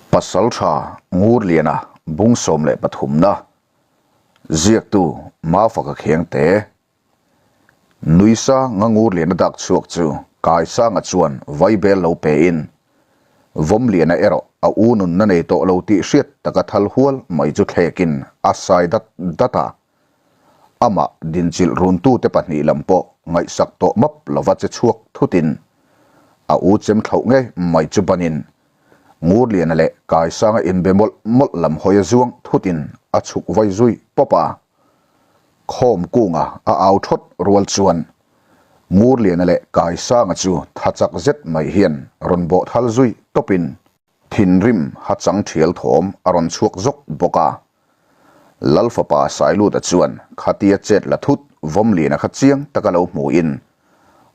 Pasaltha Ngurliana bung 13 na ziaktu Mafaka Khengte Nuisa nga Ngurliana dak chhuak chu Kaisanga chuan vaibel lo pe in Vawmliana erawh a u nunna nei tawh lo tih hriat taka thal hual mai chu thlekin a sai dat dat a. Amah dinchilh runtute pahnih lam pawh ngaihsak tawh map lova che chhuak thutin a u chem thlauh ngei mai chu banin Ngurliana leh Kaisanga inbe mawlh mawlh lam hawi a zuang thutin a chhuk vai zui pawp a. Khawm kunga a au thawt rual chuan Ngurliana leh Kaisanga chu tha chak zet mai hian rawn bawh thal zui tawpin thinrim ha chang thial thawm a rawn chhuak zawk bawk a. Lal fapa Sailuta chuan khatia chet la thut Vawmliana kha chiang taka lo hmuhin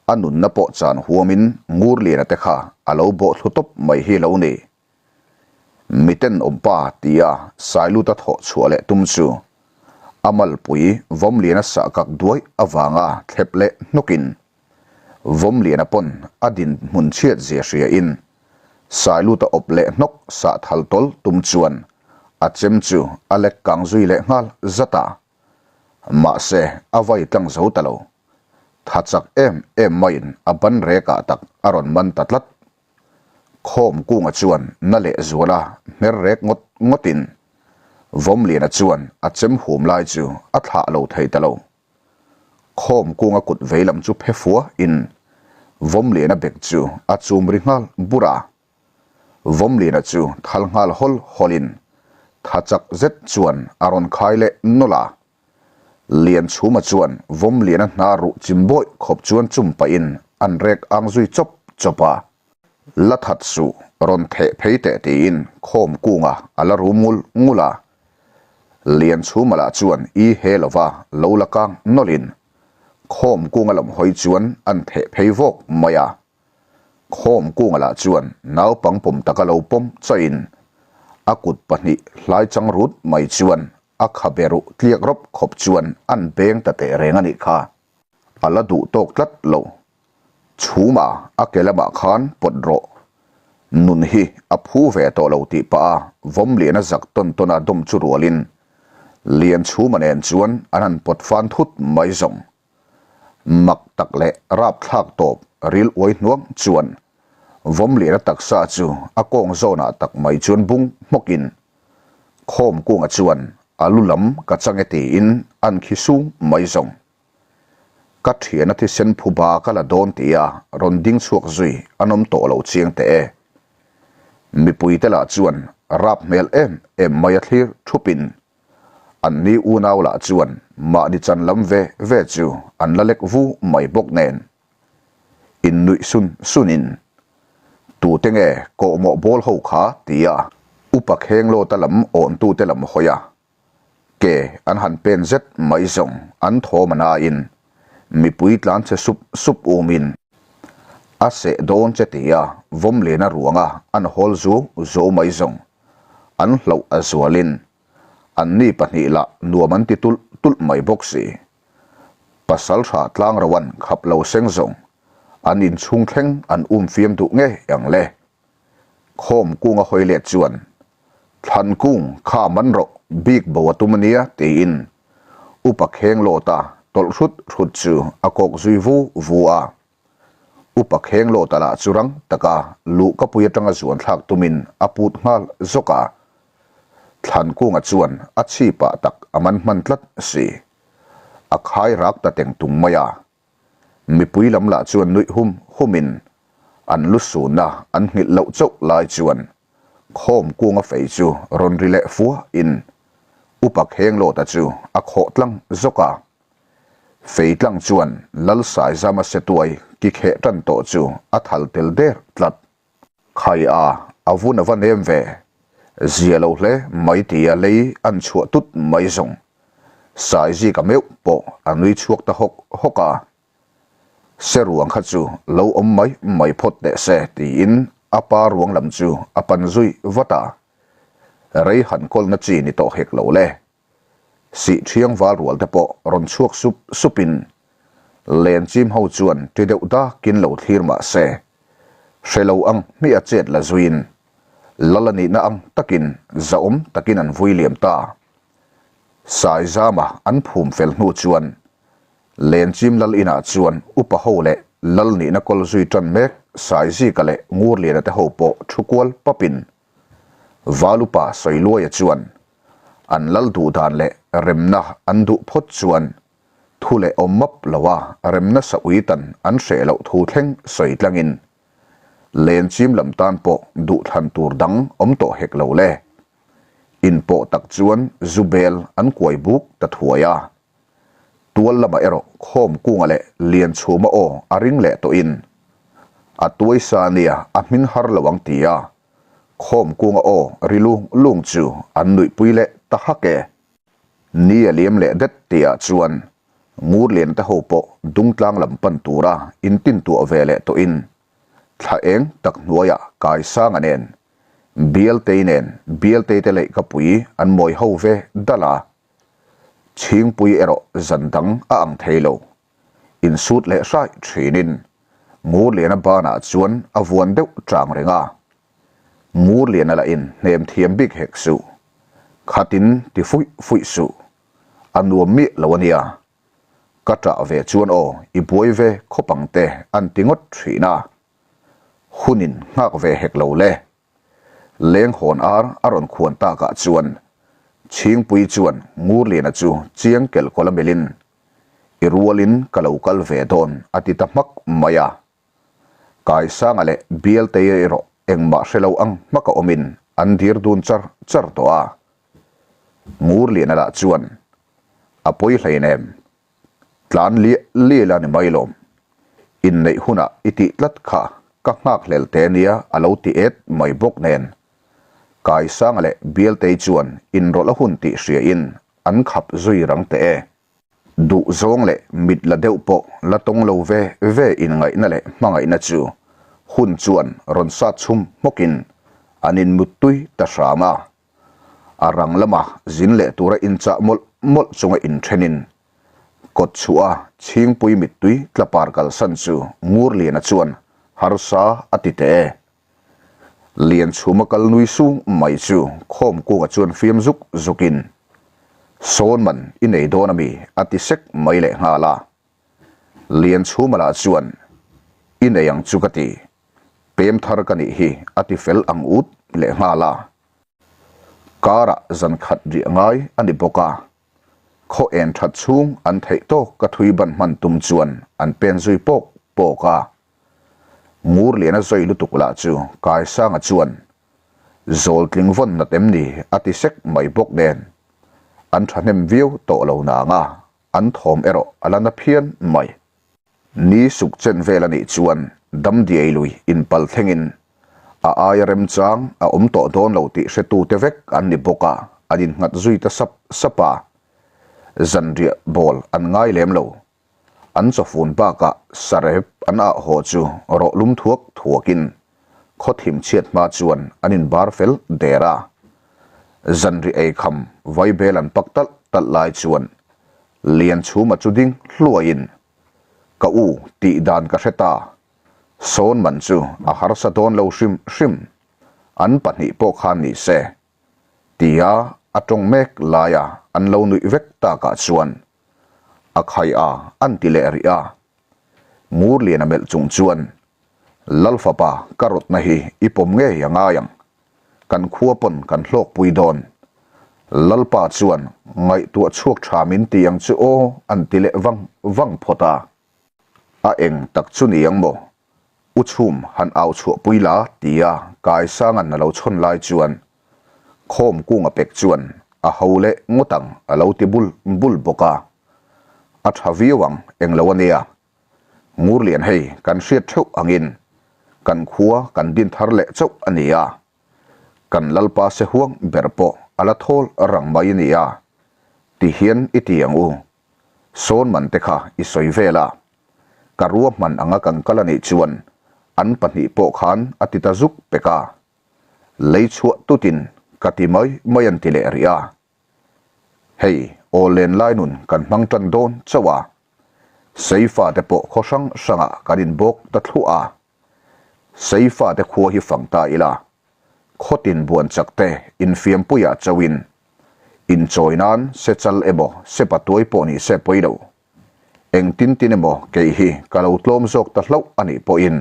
a nunna pawh chan huamin Ngurliana te kha a lo bawh thlu tawp mai hi lo ni. Miten awmpa tia Sailuta thawh chhuah leh tum chu a malpui Vawmliana sah kak duai avanga thlep leh hnawkin Vawmliana pawn a dinhmun chhiat zia hriain Sailuta awp leh hnawk sah thal tawl tum chuan a chem chu a lek kang zui leh nghal zat a. Mahse, a vai tlang zo ta lo. Tha chak em em maiin a ban rekah tak a rawn man ta tlat. Khawm kunga chuan na leh zuala hmer rek ngawt ngawtin Vawmliana chuan a chem hum lai chu a thlah lo thei ta lo. Khawm kunga kut veilam chu phe fua in Vawmliana bek chu a chum ri nghal bur a. Vawmliana chu thal nghal hawl hawl in tha chak zet chuan a rawn khai leh nawlh a. Lianchhuma chuan Vawmliana hna ruh chim bawih khawp chuan chum pah in an rek ang zui chawp chawp a. La that suh, rawn theh phei teh tiin khawm kunga a la rum ngul ngul a. Lianchhuma lah chuan i he lova lo la kang nawlhin khawm kunga lam hawi chuan an theh phei vawk mai a. Khawm kunga lah chuan naupang pawm taka lo pawm chaihin a kut pahnih hlai chang rut mai chuan a khabe ruh tliak rawp khawp chuan an beng ta teh reng a nih kha. A la duh tawk tlat lo. Chhuma a ke lamah khan pawt rawh. Nun hi a phu ve tawh lo tih pah a Vawmliana zak tawn tawn a dawm chu rualin Lianchhuma nen chuan an han pawt fan thut mai zawng. Mak tak leh rapthlak tawp ril uai hnuang chuan Vawmliana taksa chu a kawng zawnah tak mai chuan bung hmawkin Khawm kunga chuan a lu lam ka chang e tiin an khi sung mai zawng. Ka thiana thisen phuba ka la dawn tia rawn ding chhuak zui an awm tawh lo chiang teh e. Mipuite lah chuan rap hmel em em mai a thlir thupin an ni unau lah chuan mahni chan lam ve ve chu an la lek vu mai bawk nen. Innuih sun sunin tute nge kawhmawh bawl ho kha tia upa Khenglawta lam awntute lam hawi a Ke an han pen zet mai zawng an thawm a nain mipui tlan che sup sup umin a seh dawn che tia Vawmliana ruanga an hawl zu zo mai zawng an hlauh a zualin anni pahnih lah nuam an ti tulh tulh mai bawk si. Pasaltha tlangroan khap lo seng zawng an inchhung thleng an um fiam duh ngei ang le. Khawm kunga hawi let chuan Thlan kung kha man rawh bik bo a tum a nia tiin Upa Kheng Lawta tawlh hrut hrut chu a kawk zui vu vu a. Upa Kheng Lawta lah chu rang taka luh ka pui atanga zuan thlak tumin a put nghal zawk a. Thlan kunga chuan a chhipah tak a man hman tlat si. A khai rak ta teng tung mai a. Mipui lam lah chuan nuih hum humin an lu sunna an nghilh loh chauh lai chuan Khawm kunga fei chu rawn ri leh fua in Upa Khenglawta chu a khawh tlang zawk a. Fei tlang chuan Lalsaizama setuai ki kheh tan tawh chu a thal tel der tlat. Khai a, a vun a va nem ve. Zia lo hle mai tia lei an chhuah tut mai zawng. Saizika meuh pawh a nui chhuak ta hawk hawk a. Se ruang kha chu lo awm mai mai phawt teh se tiin a pa ruang lam chu a pan zui vat a. Rei han kawlna chi ni tawh hek lo le. Sih thiang val rual te pawh rawn chhuak sup supin len chim ho chuan ti deuh dakin lo thlir mah se hre lo ang hmiah chet la zuiin. Lal a nihna ang takin zahawm takin an vui liam ta. Saizama an phum fel hnu chuan Lenchim lal inah chuan upa ho leh lal nihna kawl zui tan mek Saizika leh Ngurliana te ho pawh thu kual papin Valupa Sawiluaia chuan an lal duh dan leh remna an duh phawt chuan thu leh awm map loa remna sa ui tan an hreh loh thu thleng sawi tlangin Lenchim lam tan pawh duhthlan tur dang awm tawh hek lo le. Inpawh tak chuan zu bel an kuai buk ta thuai a. Tual lamah erawh khawm kunga leh Lianchhuma aw a ring leh tawhin a tuai sa nia a hmin har lo ang ti a, khawm kunga aw ri lung lung chu an nuihpui leh ta hak e. Ni a liam leh det tihah chuan Ngurlian te ho pawh dungtlang lam pan tura intintuah ve leh tawhin thla eng tak hnuaiah Kaisanga nen Bialtei nen Bialtei te leihkapui an mawi ho ve dal a, Chhingpui erawh zan dang a ang thei lo. Insut leh hraih thinin Ngurliana banah chuan a vuan deuh chang reng a. Ngurliana lah in hnem thiam bik hek suh. Khatin ti fuih fuih suh. A nuam miah lo a nia. Ka ṭah ve chuan aw i buai ve khawp ang te an ti ngawt thin a. Hunin nghak ve hek lo le. Lenghawn ar a rawn khuan takah chuan Chhingpui chuan Ngurliana chu chiang kelkawl a melhin, I rualin ka lo kal ve dawn a ti ta hmak mai a. Kaisanga leh Bialtei erawh engmah hre lo ang hmaka awmin an dir dun char char tawh a. Ngurliana lah chuan, A pawi hleinem, Tlan liah liah la ni mai lawm. Inneih hunah i tih tlat kha ka nghakhlel te nia a lo ti et mai bawk nen. Kaisanga leh Bialtei chuan inrawlh a hun tih hriain an khap zui rang teh e. Duh zawng leh mit la deuh pawh la tawng lo ve ve inngaihna leh hmangaihna chu hun chuan rawn sat chhum hmawkin an inmuttui ta hram a. A rang lama zin leh tura inchah mawlh mawlh chunga inthenin kawt chhuah a Chhingpui mittui tlapar kalsan chu Ngurliana chuan harsa a ti teh e. Lianchhuma kal nui sung mai chu Khawmkunga chuan fiam zuk zukin, Sawn man i nei dawn ami? a ti sek mai leh nghal a. Lianchhuma lah chuan, I nei ang chu ka ti. Pem thar ka nih hi a ti fel ang ut leh nghal a. Karah zan khat riah ngai a ni bawk a, khaw en that chhung an theih tawk ka thui ban hman tum chuan an pen zui pawk pawk a. Ngurliana zawi lutuk lah chu Kaisanga chuan Zawltling vawn nat em ni a ti sek mai bawk nen an thahnem viau tawh lo nang a, an thawm erawh a la na phian mai. Ni suk chen vel a nih chuan Damdiai lui inpal thlengin a aia remchang a awm tawh dawn lo tih hretute vek an ni bawk a, an innghat zui ta sap sap a. Zanriah bawl an ngai lem lo. An chawfun bakah sarep an ah haw chu rawh lum thuak thuakin khaw thim chhiat hma chuan an inbar fel der a. Zanriah eikham vaibel an pak talh talh lai chuan Lianchhuma chu ding hluaiin, Ka u, tih dan ka hre ta. Sawn man chu a harsa dawn lo hrim hrim. An pahnih pawh khan ni se. Tia a tawng mek laia an lo nuih vek takah chuan a khai a an ti leh rih a. Ngurliana melh chung chuan, Lalfapa ka rawtna hi i pawm ngei a ngai ang. Kan khua pawn kan hlawkpui dawn. Lalpa chuan ngaihtuah chhuak tha min ti ang chu aw an ti leh vang vang phawt a. A eng tak chu ni ang maw? U Chhum han au chhuahpui la tia Kaisanga'n a lo chhawn lai chuan Khawm kunga pek chuan a ho leh ngawt ang a lo ti bul bul bawk a. A tha viau ang englo a nia. Ngurlian hei kan hriat theuh angin kan khua kan din thar leh chauh a ni a, kan Lalpa se huang ber pawh a la thawl rang mai a ni a, ti hian i ti ang u. Sawn man te kha i sawi vel a, ka ruahman anga kan kal a nih chuan an pahnih pawh khan a ti ta zuk pek a, lei chhuah tutin ka ti mai mai an ti leh rih a. Hei, aw len lai nun kan hmang tan dawn chauh a, Seifa te pawh khaw hrang hrangah kan inbawk ta thluah a, Seifa te khua hi fang ta ila, Khawtin buan chak te infiampuiah chauhin inchawi nan se chal emaw se patuai pawh ni se pawi lo. Engtin tin emaw kei hi ka lo tlawm zawk ta hlauh a nih pawhin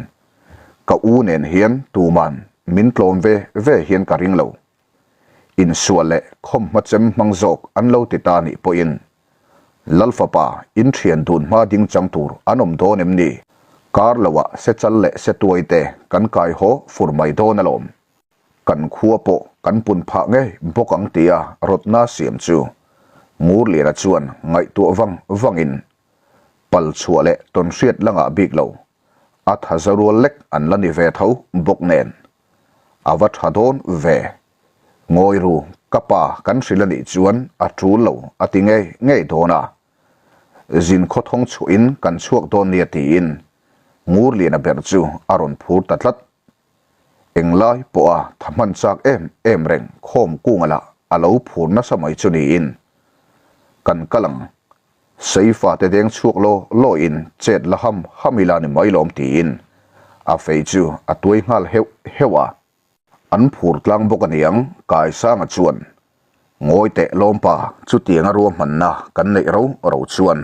ka u nen hian tuman min tlawm ve ve hian ka ring lo. Insual leh khawmhma chem hmang zawk an lo ti ta nih pawhin Lal fapa in thian dun hma ding chang tur an awm dawn em ni? Kar loah se chal leh se tuai te kan kai haw fur mai dawn alawm. Kan khua pawh kan pun phah ngei bawk ang tia rawtna siam chu Ngurliana chuan ngaihtuah vang vangin pal chhuah leh tawnhriat la ngah bik lo a tha za rual lek an la ni ve tho bawk nen a va tha dawn ve. Ngawi ru, ka pa kan hrilh a nih chuan a tul lo a ti ngei ngei dawn a. Zin khawthawng chhuahin kan chhuak dawn nia tiin Ngurliana ber chu a rawn phur ta tlat. Englai pawha tha hman chak em em reng khawm kunga lah a lo phur nasa mai chu niin kan kal ang. Seifa te deng chhuak law law in chet la ham ham ila ni mai lawm tiin a fei chu a tuai nghal heuh heuh a. An phur tlang bawk a niang Kaisanga chuan Ngawi teh lawmpa chutianga ruahmanna kan neih ro ro chuan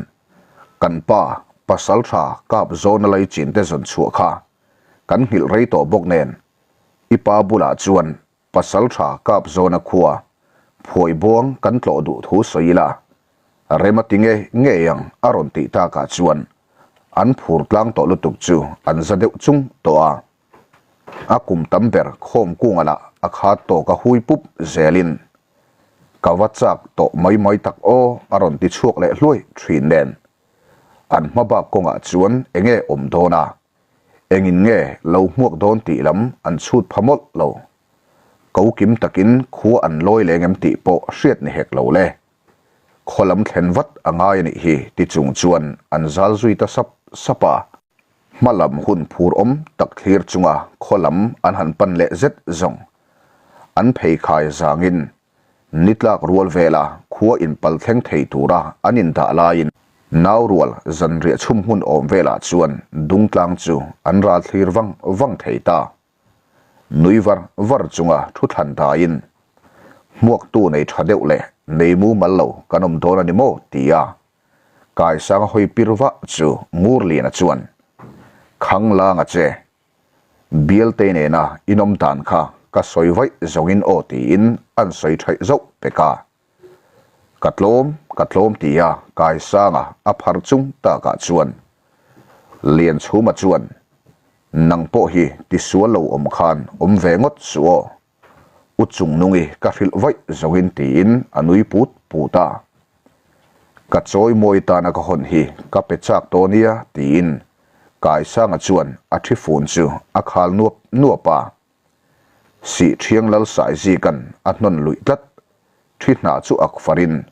kan pa pasal tha kap zawna lei chin te zawn chhuah kha kan nghilh rei tawh bawk nen i pa bulah chuan pasal tha kap zawna khua phuai buang kan tlawh duh thu sawi ila rem a ti nge ngei ang a rawn tih takah chuan an phur tlang tawh lutuk chu an za deuh chung tawh a. A kum tam ber khawm kunga lah a khat tawk a hui pup zelin ka va chak tawh mai mai tak aw a rawn ti chhuak leh hluai thin nen. An hma bak kawngah chuan enge awm dawn a, engin nge lo hmuak dawn tih lam an chhut pha mawlh lo. Ko kim takin khua an lawi leng em tih pawh hriat ni hek lo le. Khaw lam thlen vat a ngai a nih hi ti chung chuan an zal zui ta sap sap a. Hma lam hun phur awm tak thlir chunga khaw lam an han pan leh zet zawng. An pheikhai zangin ni tlak rual vela khua inpal thleng thei tura an indah laiin nau rual zanriah chhum hmun awm velah chuan dungtlang chu an ral thlir vang vang thei ta. Nui var var chunga thu thlan daiin hmuaktu nei tha deuh leh nei mumal lo kan awm dawn a ni maw? tia Kaisang hawi pir vah chu Ngurliana chuan, Khanglanga che, Bialte nena inawm dan kha ka sawi vaih zawngin aw tiin an sawi thaih zauh pek a. Ka tlawm, ka tlawm tia Kaisanga a phar chung takah chuan Lianchhuma chuan, Nang pawh hi tisual lo awm khan awm ve ngawt suh aw. U Chungnungi ka hrilh vaih zawngin tiin a nui put put a. Ka chawi mawi tana ka hawn hi ka pe chak tawh nia tiin Kaisanga chuan a thi fun chu a khal nuap nuap a. Sih Thiang Lal Saizikan a hnawn luih tlat thi hnah chu ak farin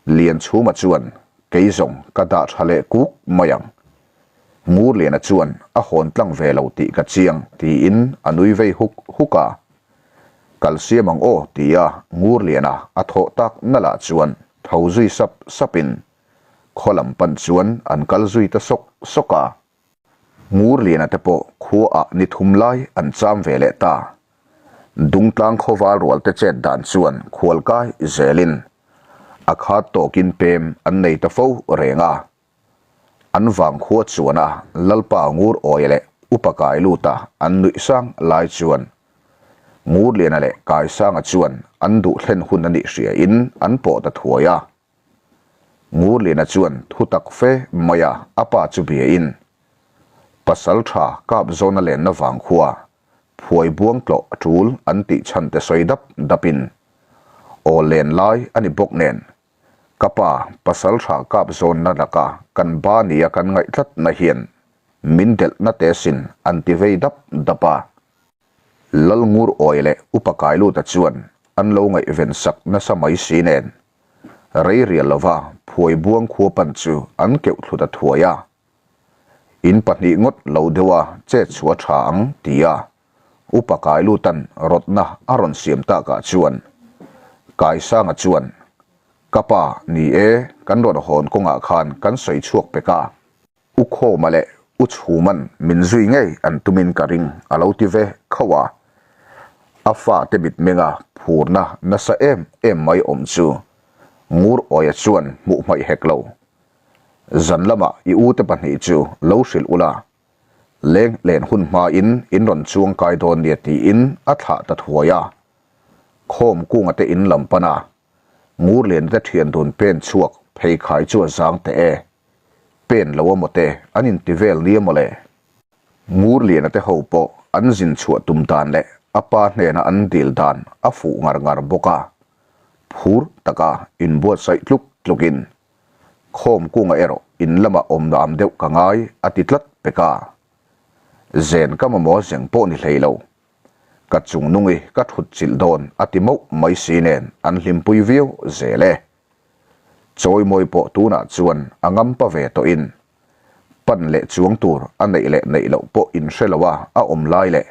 Lianchhuma chuan kei zawng ka dah tha leh kuk mai ang. Ngurliana chuan a hawn tlang ve lo tih ka chiang tiin a nui vei huk huk a. Kal siam ang aw tia Ngurliana a thawh tak nalah chuan tho zui sap sapin khaw lam pan chuan an kal zui ta sawk sawk a. Ngurliana te pawh khuaah ni thum lai an cham ve leh ta. Dungtlang khawval rual te chet dan chuan khualkai zelin a khat tawkin pem an nei ta fo reng a. An vang khua chuana Lalpa Ngur Awia leh Upa Kailuta an nuih sang lai chuan Ngurliana leh Kaisanga chuan an duh thlen hun a nih hriain an pawh ta thuai a. Ngurliana chuan thu tak fe maia a pa chu biain pasal tha kap zawna lenna vang khua phuai buang tlawh a tul an tih chhan te sawi dap dapin aw len lai a ni bawk nen ka pa pasal tha kap zawnna laka kan ba nia kan ngaih tlatna hian min delhna te sin an ti vei dap dap a. Lalngur awi leh Upa Kailuta chuan an lo ngaihven sak nasa mai si nen rei rial lova phuai buang khua pan chu an keuh thlut a thuai a. In pahnih ngawt lo deuha chet chhuah tha ang tia Upa Kailutan rawtna a rawn siam takah chuan Kaisanga chuan, Ka pa, ni e, kan rawn hawn kawngah khan kan sawi chhuak pek a. U Khawma leh U Chhuman min zui ngei an tumin ka ring a lo ti ve khauh a. A fate mitmenga phurna nasa em em mai awm chu Ngur Awia chuan hmuh hmaih hek lo. Zan lamah i ute pahnih chu lo hrilh ula, leng len hun hmain in rawn chuang kai dawn nia tiin a thlah ta thuai a. Khawm kunga te in lam pan a, Ngurliana te thian dun pen chhuak pheikhai chu a zang teh e. Pen lo a maw te an inti vel nia maw le. Ngurliana te ho pawh an zin chhuah tum dan leh a pa hnena an dil dan a fuh ngar ngar bawk a, phur taka inbuatsaih tluk tlukin Khawm kunga erawh in lamah awm nuam deuh ka ngai a ti tlat pek a. Zen ka mamawh zeng pawh ni hlei lo. Ka chung nungi ka thut chilh dawn a ti mauh mai si nen an hlimpui viau zel e. Chawimawi pawh tunah chuan a ngampa ve tawhin pan leh chuang tur a neih leh neih loh pawh inhre lo a a awm lai leh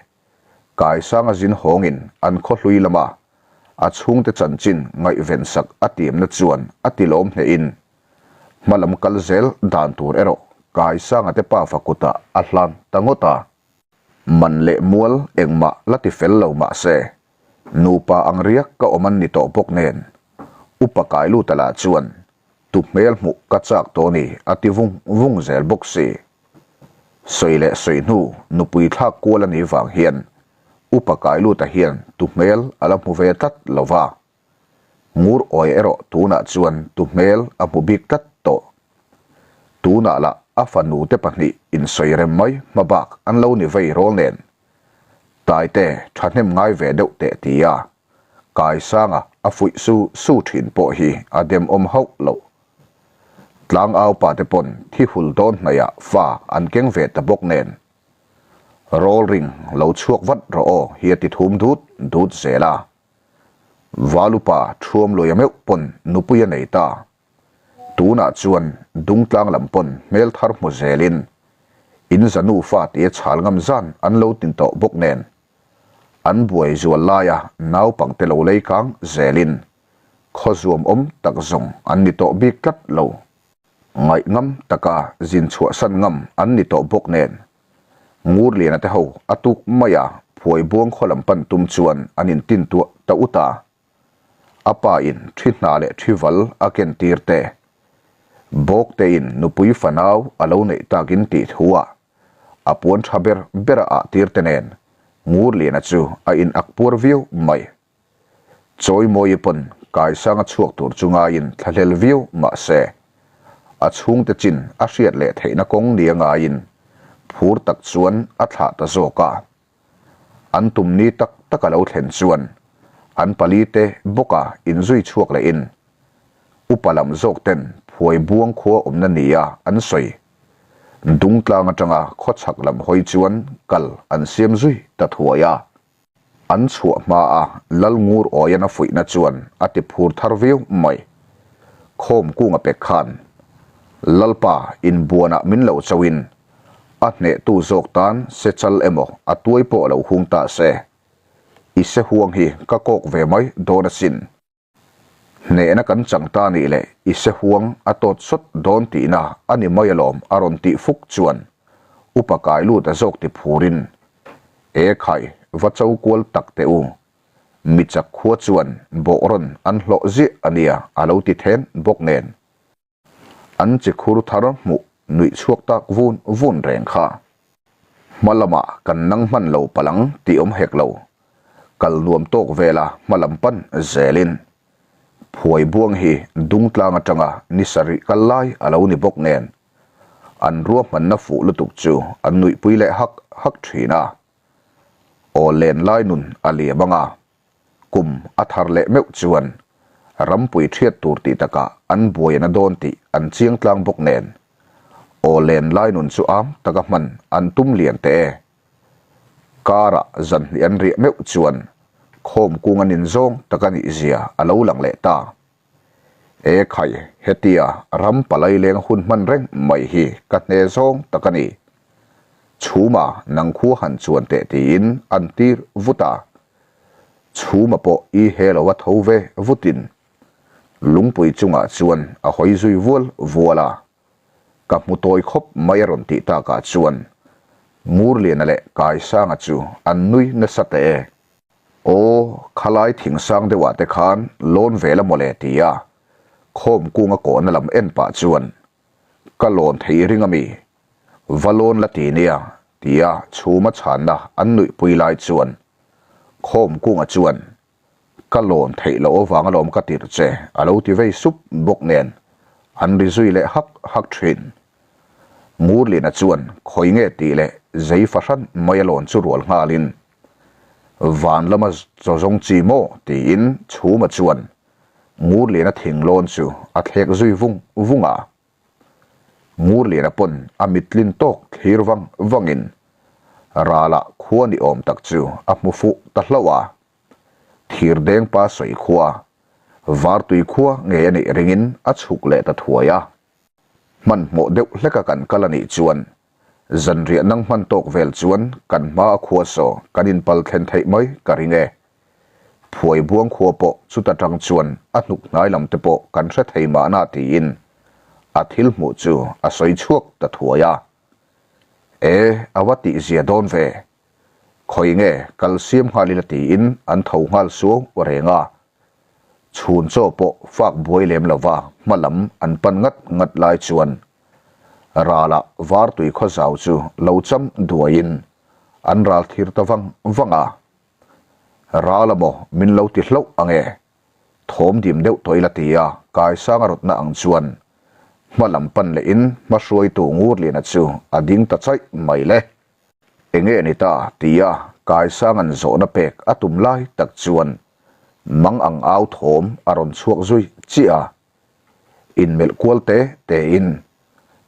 Kaisanga zin hawngin an khaw hlui lama a chhungte chanchin ngaihven sak a tiamna chuan a ti lawm hnehin hma lam kal zel dan tur erawh Kaisanga te pafa kutah a hlan ta ngawt a. Man leh mual engmah la ti fel lo mah se, nupa ang riak ka awm an ni tawh bawk nen, upa Kailuta lah chuan tu hmel hmuh ka chak tawh ni a ti vung vung zel bawk si. Sawi leh sawi hnu nupui thlak kual a nih vang hian upa Kailuta hian tu hmel a la hmu ve tlat lo va. Ngur awi erawh tunah chuan tu hmel a hmu bik tlat tawh. Tunah lah a fanu te pahnih insawi rem mai hma bak an lo ni vei rawl nen. Taite thahnem ngai ve deuh teh ti a, Kaisanga a fuih su su thin pawh hi a demawm hauh loh. Tlangau pa te pawn thi hul dawn hnaihah fa an keng ve ta bawk nen. Rawl ring lo chhuak vat rawh aw hi a ti thum dut dut zel a. Valupa thuam luia meuh pawn nupui a nei ta. Tunah chuan Dungtlang lam pawn hmel thar hmu zelin in za nufa tia chhal ngam zan an lo tin tawh bawk nen an buai zual laia naupangte lo lei kang zelin khaw zuam awm tak zawng an ni tawh bik tlat lo. Ngaih ngam taka zin chhuahsan ngam an ni tawh bawk nen Ngurliana te ho a tuk maia Phuaibuang khaw lam pan tum chuan an intintuah ta ut a. A pa in thi hna leh thi val a ken tir te. Bawk te in nupui fanau a lo neih takin tih thu ah a puan tha ber ber a ah tir te nen Ngurliana chu a in ak puar viau mai. Chawimawi pawn kaisang a chhuak tur chu ngaiin thlahlel viau mah se a chhungte chin a hriat leh theihna kawng nia ngaiin phur tak chuan a thlah ta zawk a. An tum ni tak tak a lo thlen chuan an pali te bawka inzui chhuak lehin upa lam zawk ten phuai buang khua awmna nia an sawi. Dungtlang atanga khawchhak lam hawi chuan kal an siam zui ta thuai a. An chhuah hma a Lal Ngur Awian a fuihna chuan a ti phur thar viau mai. Khawm kunga pek khan Lalpa inbuanah min lo chauhin a hnehtu zawk tan se chal emaw a tuai pawh lo hung ta se. I se huang hi ka kawk ve mai dawn asin. Hnehna kan chang ta nih leh i se huang a tawt sawt dawn tihna a ni mai alawm a rawn tih fuk chuan upa kai lut a zawk ti phurin E khai va cho kual tak teh u, mi chak khua chuan bawh rawn an hlawh ziah a nia a lo ti then bawk nen. An chi khur thar hmuh nuih chhuak tak vun vun reng kha. Hma lamah kan nang hman lo palang tih awm hek lo. Kal nuam tawk vela hma lam pan zelin. Phuai buang hi Dungtlang atanga ni sarih kal lai a lo ni bawk nen. An ruahmanna fuh lutuk chu an nuihpui leh hak hak thin a. Aw len lai nun a liam anga. Kum a thar leh meuh chuan rampui thiat tur tih takah an buai a na dawn tih an chiang tlang bawk nen aw len lai nun chu am taka hman an tum lian teh e. Karah zan hnih an riah meuh chuan khawm kung an inzawng tak a nih zia a lo lang leh ta. E khai, hetia ram palai leng hun hman reng mai hi ka hne zawng tak a ni. Chhuma nang khu han chuan teh tiin an tir vut a. Chhuma pawh i he lo a tho ve vutin lungpui chungah chuan a hawi zui vual vual a. Ka hmu tawi khawp mai a rawn tih takah chuan Ngurliana leh Kaisanga chu an nui nasa teh e. Aw, khalai thing sang deuhah te khan lawn ve la mawle ti a, khawm kunga kawhna lam en pah chuan, Ka lawn thei ring ami? Va lawn la ti nia, tia chhuma chhanna an nuihpui lai chuan khawm kunga chuan, Ka lawn theih loh avang alawm ka tirh che, a lo ti vei sup bawk nen an ri zui leh hak hak thin. Ngurlina chuan khawi nge tih leh zei fahran mai a lawn chu rual nghalin, Van lama chaw zawng chi maw? tiin Chhuma chuan Ngurliana thing lawn chu a thlek zui vung vung a. Ngurliana pawn a mittlin tawk thlir vang vangin Ralah khua ni awm tak chu a hmu fuh ta hlauh a. Thirdeng pa sawi khua, Vartui khua ngei a nih ringin a chhuk leh ta thuai a. Hmanhmawh deuh hleka kan kal a nih chuan zanriah nang hman tawk vel chuan kan hma a khua saw kan inpal thlen theih mai ka ring e. Phuai buang khua pawh chuta tang chuan a hnuk hnai lam te pawh kan hre thei mahna tiin a thil hmuh chu a sawi chhuak ta thuai a. E, a va tihzia dawn ve. Khawi nge kal siam nghal ila tiin an tho nghal suau reng a. Chhun chaw pawh fak buai lem lova hma lam an pan ngat ngat lai chuan Ralah Vartui khaw zau chu lo cham duaiin an ral thir ta vang vang a. Ral a maw min lo ti hlauh ang e. Thawm dim deuh tawh ila ti a, Kaisang a rawtna ang chuan hma lam pan lehin hma hruaitu Ngurliana chu a ding ta chaih mai le. Enge ni ta tia Kaisanga'n zawhna pek a tum lai tak chuan mang ang au thawm a rawn chhuak zui chiah a. Inmelh kual te tein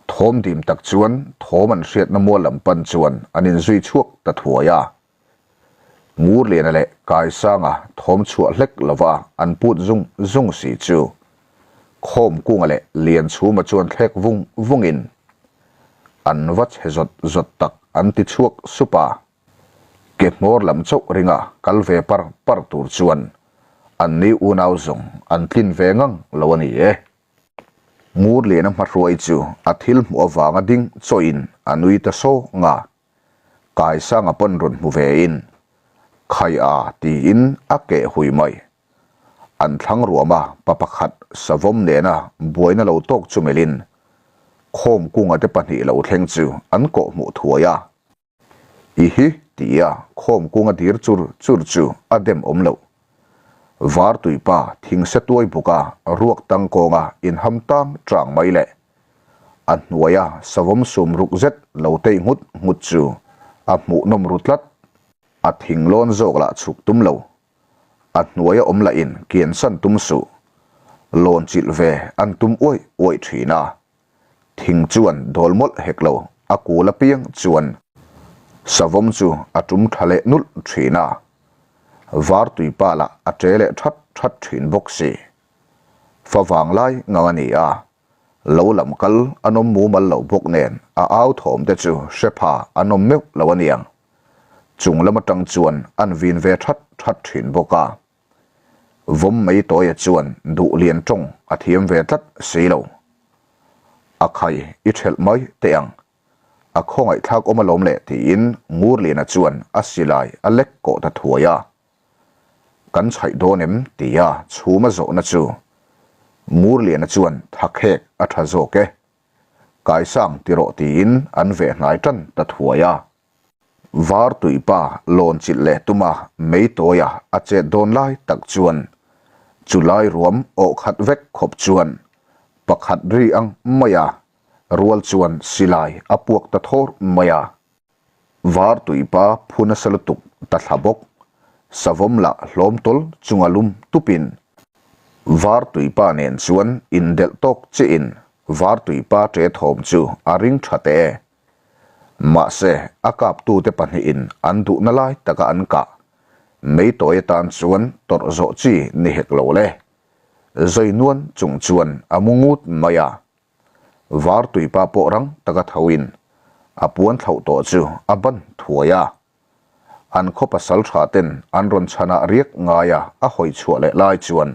thawm dim tak chuan thawm an hriatna mual lam pan chuan an inzui chhuak ta thuai a. Ngurliana leh Kaisanga thawm chhuah hlek lova an put zung zung si chu Khawmkunga leh Lianchhuma chuan thlek vung vungin an va chhe zawt zawt tak an ti chhuak sup a. Ke hmawr lam chauh ringa kal ve par par tur chuan anni unau zawng an tlin ve ngang lo a ni e. Ngurliana hmahruai chu a thil hmuh avanga ding chawhin a nui ta sawng a. Kaisanga pawn rawn hmu ve in, Khai a tiin a keh hui mai. An thlang ruam a, pa pakhat savawm nena buaina lo tawk chu melhin Khawmkunga te pahnih lo thleng chu an kawh hmuh thuai a. I hi tia Khawmkunga dir chur chur chu a dem awm loh. Vartuipa thingse tuai buka ruak tangkawnga inham tang tang mai leh A hnuaia savawm sum ruk zet lo tei nghut nghut chu a hmuhnawm ru tlat. A thing lawn zawk lah chhuk tum lo. A hnuaia awm lahin kiansan tum suh. Lawn chilh ve an tum uaih uaih thin a. Thing chuan dawl mawlh hek lo, a kul apiang chuan savawm chu a tum tha leh nulh thin a. Vartuipa lah a che leh that that thin bawk si. Fa vanglai ngang a ni a, Lo lam kal an awm mumal lo bawk nen a au thawm te chu hre pha an awm meuh lo aniang. Chung lam atang chuan an vin ve that that thin bawk a. Vawm mai tawia chuan duh lian tawng a thiam ve tlat si lo. A khai i thelh mai teh ang. A khawngaihthlak awm alawm le tiin Ngurliana chuan a silai a lek kawh ta thuai a. Kan chhaih dawn em? tia chhuma zawhna chu Ngurliana chuan thakhek a tha zawk e. Kaisang ti rawh tiin an veh hnai tan ta thuai a. Vartuipa lawn chilh leh tuma meitawia a chet dawn lai tak chuan chu lai ruam awh khat vek khawp chuan pakhat ri ang maia rual chuan silai a puak ta thawr mai a. Vartuipa phu nasa lutuk ta thla bawk. Savawm lah hlawm tawl chunga lum tupin Vartuipa nen chuan indelh tawk chiahin Vartuipa ṭe thawm chu a ring ṭha teh e. Mahse, a kaptute pahnihin an duhna lai taka an kah meitawi atan chuan tawrh zawh chi ni hek lo le. Zawinuan chung chuan a mu ngut mai a. Vartuipa pawh rang taka thoin a puan thlauh tawh chu a ban thuai a. An khaw pasal tha ten an rawn chhanah riak ngaia a hawi chhuah leh lai chuan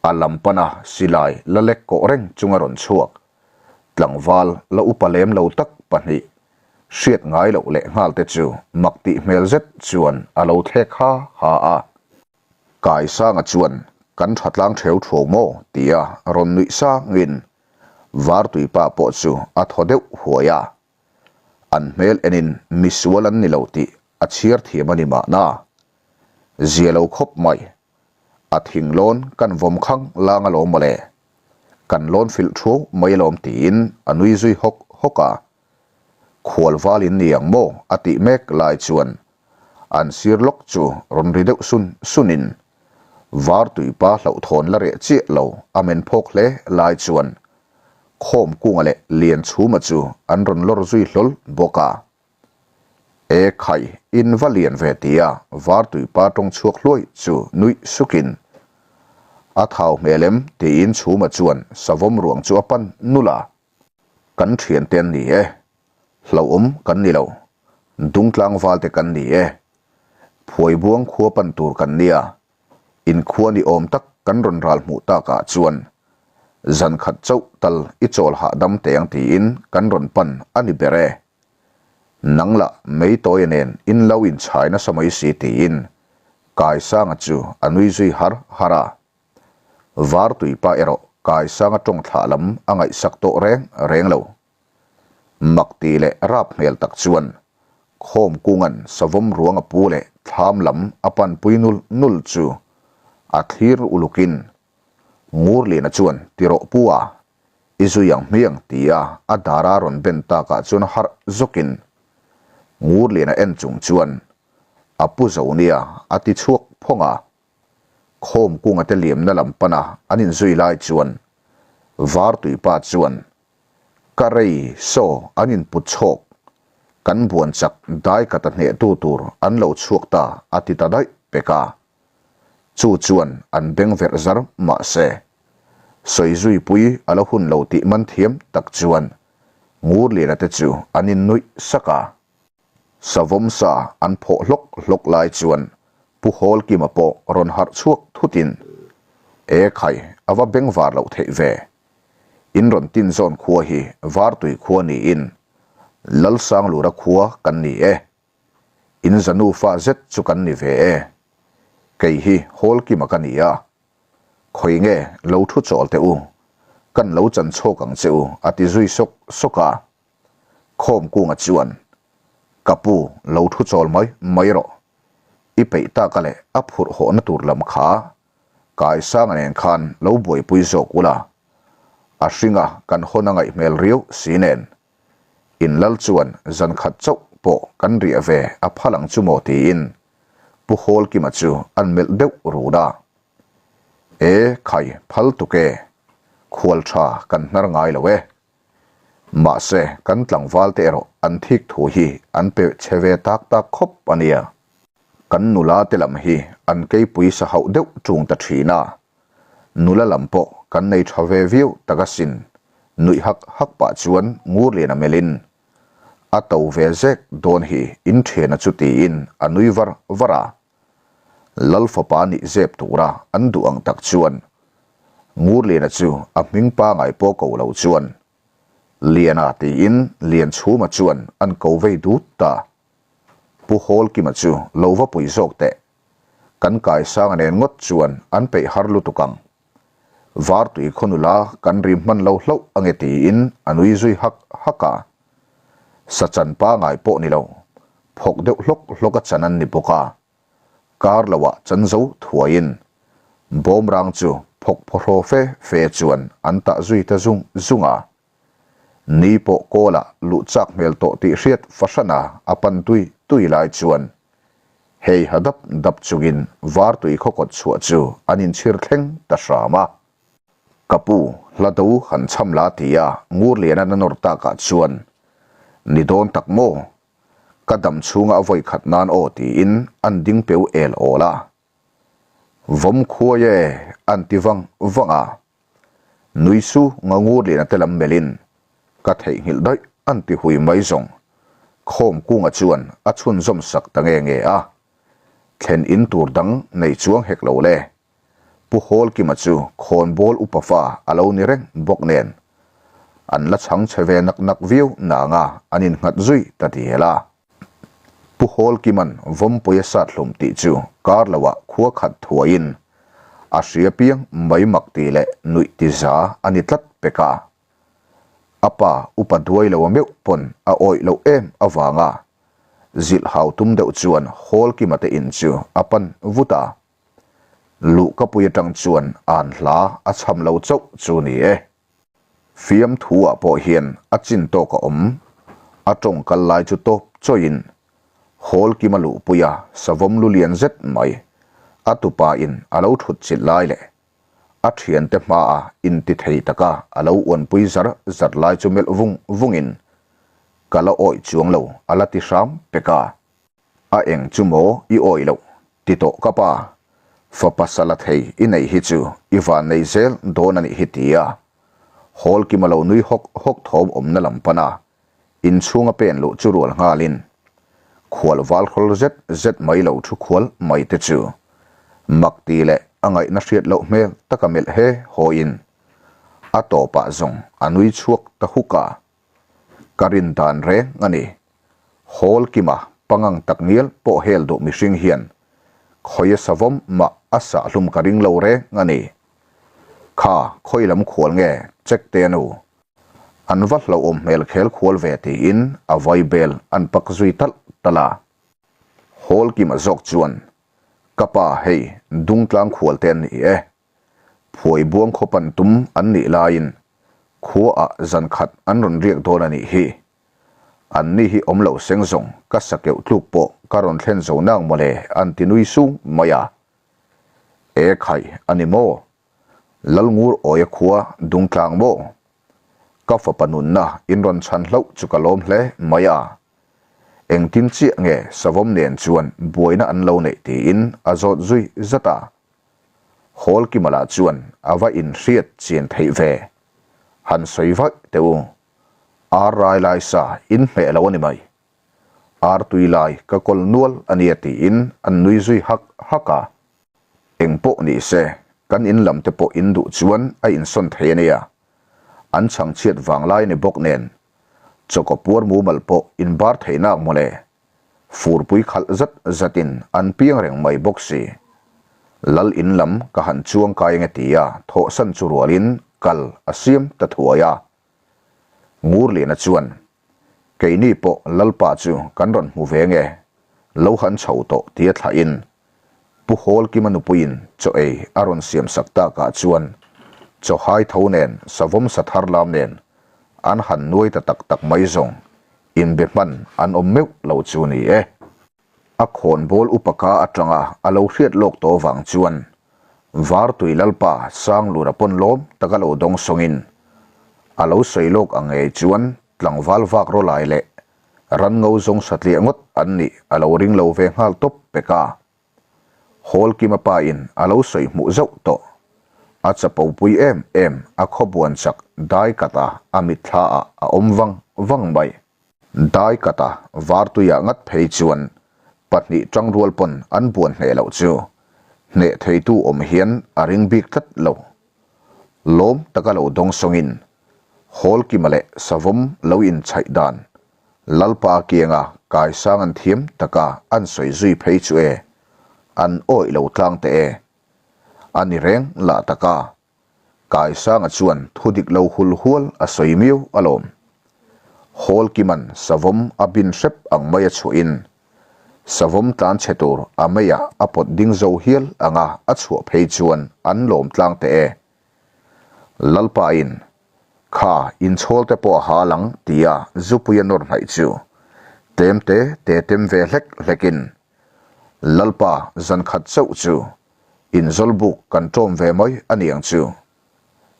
a lam pana silai la lek kawh reng chunga rawn chhuak tlangval la upa lem lo tak pahnih. Hriat ngai loh leh nghal te chu mak tih hmel zet chuan a lo thlek ha ha a. Kaisanga chuan kan tha tlang theu thuau maw tia rawn nuih sangin Vartuipa pawh chu a thaw deuh huai a. An hmel enin misual an ni lo tih a chhiar thiam a ni mahna. Zia lo khawp mai. A thing lawn kan vawm khang lang alawm mawle. Kan lawn filh thuau mai alawm tiin a nui zui hawk hawk a. Khual val in ni ang maw a tih mek lai chuan an sir lawk chu rawn ri deuh sun sun in Vartuipa hlauhthawn la reh chiah lo a men phawk hle lai chuan Khawmkunga leh Lianchhuma chu an rawn lawr zui hlawl bawk a. E khai, in va lian ve tia Vartuipa tawng chhuak hluai chu nuih sukin a thau hmel em tiin Chhuma chuan savawm ruang chu a pan nulh a. Kan thiante an ni e. Hlauhawm kan ni lo. Dungtlang valte kan ni e. Phuaibuang khua pan tur kan nia. Inkhua ni awm tak kan rawn ral hmuh takah chuan zan khat chauh tal i chawl hahdam teh ang tiin kan rawn pan a ni ber e. Nang lah Meitawia nen in lo inchhai nasa mai si tiin Kaisanga chu a nui zui har har a. Vartuipa erawh Kaisanga tawng thlah lam a ngaihsak tawh reng reng lo. Mak ti leh rap hmel tak chuan Khawmkunga'n savawm ruang a pu leh thlam lam a panpui nul nul chu a thlir ulukin Ngurliana chuan tirawh pu a, i zui ang hmiang tia a dara rawn ben takah chuan harh zawkin Ngurliana en chung chuan a pu zo nia a ti chhuak phawng a. Khawm kunga te liamna lam pana an inzui lai chuan Vartuipa chuan Ka rei saw an input chhawk, kan buan chak dai ka ta hnehtu tur an lo chhuak ta a ti ta daih pek a. Chu chuan an beng verh zar mahse Sawizuipui a la hun lo tih man thiam tak chuan Ngurliana te chu an innuih sak a. Savawm sa an phawh hlawk hlawk lai chuan Pu Hawlkima pawh rawn harh chhuak thutin, E khai, a va beng var loh theih ve. In rawn tin zawn khua hi Vartui khua niin Lalsanglura khua kan ni e. In zanu fa zet chu kan ni ve e. Kei hi Hawlkima ka ni a. Khawi nge lo thu chawl teh u, kan lo chan chhawk ang che u a ti zui sawk sawk a. Khawmkunga chuan, Ka pu, lo thu chawl mai mai rawh. I peih taka leh a phurh hawhna tur lam kha Kaisanga nen khan lo buaipui zawk ula. A hringa kan hawn a ngaih hmel riau si nen. In lal chuan zan khat chauh pawh kan riah ve a phal ang chu maw tiin Pu Hawlkima chu an melh deuh run a. E khai, phal tuk e. Khual tha kan hnar ngai lo e. Mahse, kan tlangval te erawh an thik thu hi an pe chhe ve tak tak khawp a nia. Kan nula te lam hi an keipui sa hauh deuh ṭung ta ṭhin a. Nula lam pawh kan nei ṭha ve viau tak asin, nuih hak hak pah chuan Ngurliana melhin a to ve zek dawn hi inṭhiana chu tiin a nui var var a. Lal fapa nih zep tura an duh ang tak chuan Ngurliana chu a hming pangai pawh ko lo chuan Liana tiin Lianchhuma chuan an ko vei dut ta. Pu Hawlkima chu lo va pui zawk teh. Kan kaisanga nen ngawt chuan an peih har lutuk ang. Vartui khaw nula kan rim hman lo hlauh ange tiin a nui zui hak hak a. Sa chan pangai pawh ni lo, phawk deuh hlawk hlawk a chan an ni bawk a. Kar loah chan zo thuaiin bawmrang chu phawk phawhraw fe fe chuan an tah zui ta zung zung a. Ni pawh kawlah luh chak hmel tawh tih hriat fahrana a pan tui tui lai chuan hei ha dap dap chungin Vartui khaw kawt chhuah chu an inchhir thleng ta hram a. Ka pu, hla do han chham la ti a Ngurliana na nawr takah chuan, Ni dawn tak maw? Ka dam chhunga a vawi khat nan aw tiin an ding peu el awl a. Vawm khuai e an ti vang vang a. Nui su nga Ngurliana te lam melhin, Ka theihnghilh daih an ti hui mai zawng. Khawmkunga chuan a chhunzawm sak ta nge nge a. Thlen in tur dang nei chuang hek lo le. Pu Hawlkima chu khawnbawl upa fa a lo ni reng bawk nen. An la chhang chhe ve nak nak viau nanga an innghat zui ta dial a. Pu Hawlkima'n Vawmpui a sat hlum tih chu kar loah khua khat thuaiin a hria piang mai mak tih leh nuih ti za a ni tlat pek a. A pa upa duai lo a meuh pawn a awih loh em avanga zilh hau tum deuh chuan Hawlkima te in chu a pan vut a. Luhkapui atang chuan an hla a chham lo chauh chu ni e. Fiamthu ah pawh hian a chin tawk a awm. A tawng kal lai chu tawp chawiin Hawlkim a luhpui a savawm lu lian zet mai a tupa in a lo thut chilh lai leh a thiante hma a inti thei taka a lo uanpui zar zar lai chu melh vung vungin ka la awih chuang lo a la ti hram pek a. A eng chu maw i awih loh ti tawh ka pa, fapa sala thei i neih hi chu i van nei zel dawn a nih hi ti a, Hawlkima lo nui hawk hawk thawm awmna lam pan a, inchhunga pen luh chu rual nghalin khual val hrawl zet zet mai lo thu khual mai te chu mak ti leh a ngaihna hriat loh hmel taka melh he hawiin a tawpah zawng a nui chhuak ta huk a. Ka rin dan reng a ni. Hawl kima pangang tak ngial pawh hel duh mihring hian khawia savawm mah a sahhlum ka ring lo reng a ni. Kha khawi lam khual nge check te a nu. An va hlauhawm hmel khel khual ve tiin a vai bel an pak zui talh talh a. Hawl kima zawk chuan, Ka pa hei Dungtlang khual te an ni e. Phuai buang khaw pan tum an nih laiin khuaah zan khat an rawn riak dawn a nih hi. An ni hi awm lo seng zawng ka sa keuh tluk pawh ka rawn thlen zo nang mawle an ti nui sung mai a. E khai a ni maw? Lalngur awia khua dungtlang maw? Ka fapa nunna in rawn chhan hlauh chu ka lawm hle mai a. Engtin chiah nge savawm nen chuan buaina an lo neih tiin a zawt zui zat a. Hawlkima lah chuan a va inhriat chian theih ve. Han sawi vaih teh u. Ar rai lai sa in hmeh lo a ni mai. Ar tui lai ka kawl nual a nia tiin an nui zui hak hak a. Eng pawh ni se, kan in lam te pawh in duh chuan a insawn thei a nia. An chhangchhiat vang lai ni bawk nen, chawkaw puar mumal pawh in bar thei nak mawle. Furpui khalh zat zatin an piang reng mai bawk si. Lal in lam ka han chuang kai ange tia thawhsan chu rualin kal a siam ta thuai a. Ngurliana chuan, Keini pawh Lalpa chu kan rawn hmu ve nge, lo han chho tawh tia thlahin Pu Hawlkima nupuiin chaw ei a rawn siam sak takah chuan chaw hai tho nen savawm sa thar lam nen an han nuai ta tak tak mai zawng inbe hman an awm meuh lo chu ni e. A khawnbawl upa ka atanga a lo hriat lawk tawh vang chuan Vartui Lalpa Sanglura pawn lawm taka lo dawng sawngin a lo sawi lawk ang ngei chuan tlangval vak rawlai leh Ran ngo zawng satliah ngawt an nih a lo ring lo ve nghal tawp pek a. Hawlkima pa in a lo sawi hmuh zauh tawh. A chapo pui em em a khawbuan chak dai kat a a mitthla ah a awm vang vang mai. Dai kat a vartuiah ngat phei chuan pahnih tangrual pawn an buan hneh loh chu hneh theitu awm hian a ring bik tlat lo. Lawm taka lo dawng sawngin Hawlkima leh Savawm lo inchhaih dan Lalpa kianga kaisang an thiam taka an sawi zui phei chu e, an awih lo tlang teh e. A ni reng lah taka Kaisanga chuan thu dik lo hul hual a sawi miau alawm. Hawlkima'n Savawm a bin hrep ang mai a chhuahin Savawm tlan chhe tur a meiah a pawt ding zo hial anga a chhuah phei chuan an lawm tlang teh e. Lalpain, Kha, inchhawl te pawh a ha lang, tia zupui a nawr hnaih chu tlem te te tem ve hlek hlekin, Lalpa, zan khat chauh chu inzawlbuk kan ṭawm ve mai a ni ang chu.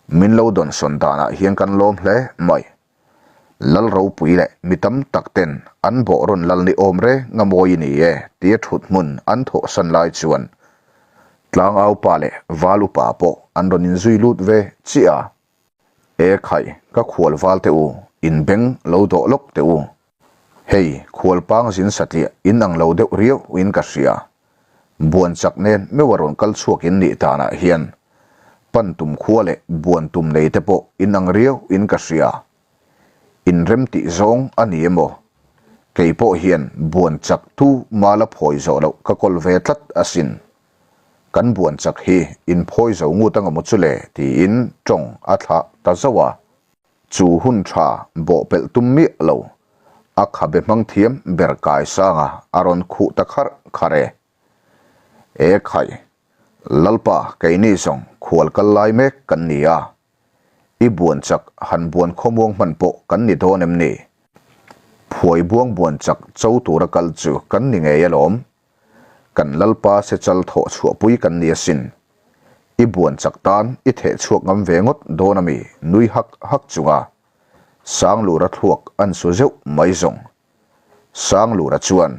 Min lo dawnsawn danah hian kan lawm hle mai. Lal ropui leh mi tam tak ten an bawh rawn lal ni awm reng a mawi ni e tia thut hmun an thawhsan lai chuan Tlangau pa leh Val upa pawh an rawn inzui lut ve chiah a. E khai, ka khual val teh u, in beng lo dawh lawk teh u. Hei, khual pang zin satliah in ang lo deuh riau in ka hria. Buan chak nen meuh a rawn kal chhuak in nih danah hian pan tum khua leh buan tum nei te pawh in ang riau in ka hria. Inrem tih zawng a ni emaw? Kei pawh hian buan chak tu mala phawi zawh loh ka kawl ve tlat asin. Kan buan chak hi in phawi zo ngut anga maw chu le tiin tawng a thlah ta zauh a. Chu hun tha bawhpelh tum miah lo, a khabe hmang thiam ber Kaisanga a rawn khuh ta kharh kharh e. E khai, Lalpa keini zawng khual kal lai mek kan ni a, i buan chak han buan khawmuang hman pawh kan ni dawn em ni? Phuai buang buan chak cho tura kal chu kan ni ngei alawm. Kan Lalpa sechal thawh chhuahpui kan ni asin. I buan chak tan i theh chhuak ngam ve ngawt dawn ami nui hak hak chunga Sanglura thluak an su zeuh mai zawng. Sanglura chuan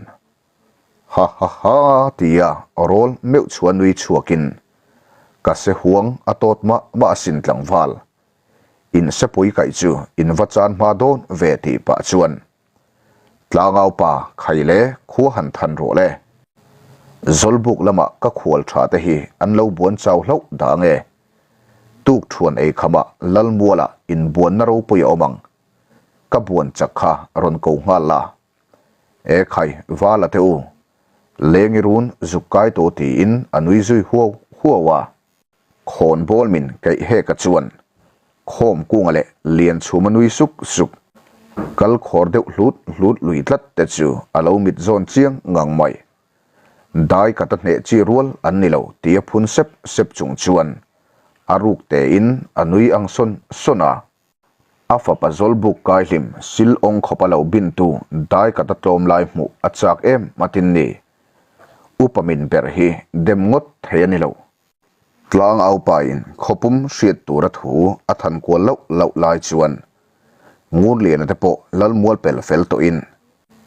Ha ha ha tia rawl meuh chhuah nui chhuakin ka se huang a tawt mah mah asin tlangval. In sepui kaih chu in va chan hma dawn ve tih pah chuan Tlangau pa khai le khua han than rawh le. Zawlbuk lamah ka khual tha te hi an lo buan chau hlauh dah nge. Tuk thuan ei khamah Lalmualah inbuanna ropui a awm ang. Ka buan chak kha rawn ko nghal la. E khai, Vala te u, leng i run zuk kai tawh tiin a nui zui huau huau a. Khawn bawl min keih hek a chuan khawm kunga leh lian chhum a nui suk suk. Kal khawr deuh hlut hlut lui tlat te chu a lo mit zawn chiang ngang mai. Dai kata hneh chi rual an ni lo tia phun sep sep chung chuan a ruk tein a nui ang sawn sawn a. A fapa Zawlbuk kaihlim sil awng khawpa lo bintu dai kata tlawm lai hmuh a chak em atin ni. Upa min ber hi dem ngawt thei a ni lo. Tlang aupain khawpum hriat tura thu a than kual loh loh lai chuan Ngurliana te pawh Lalmual pel fel tawhin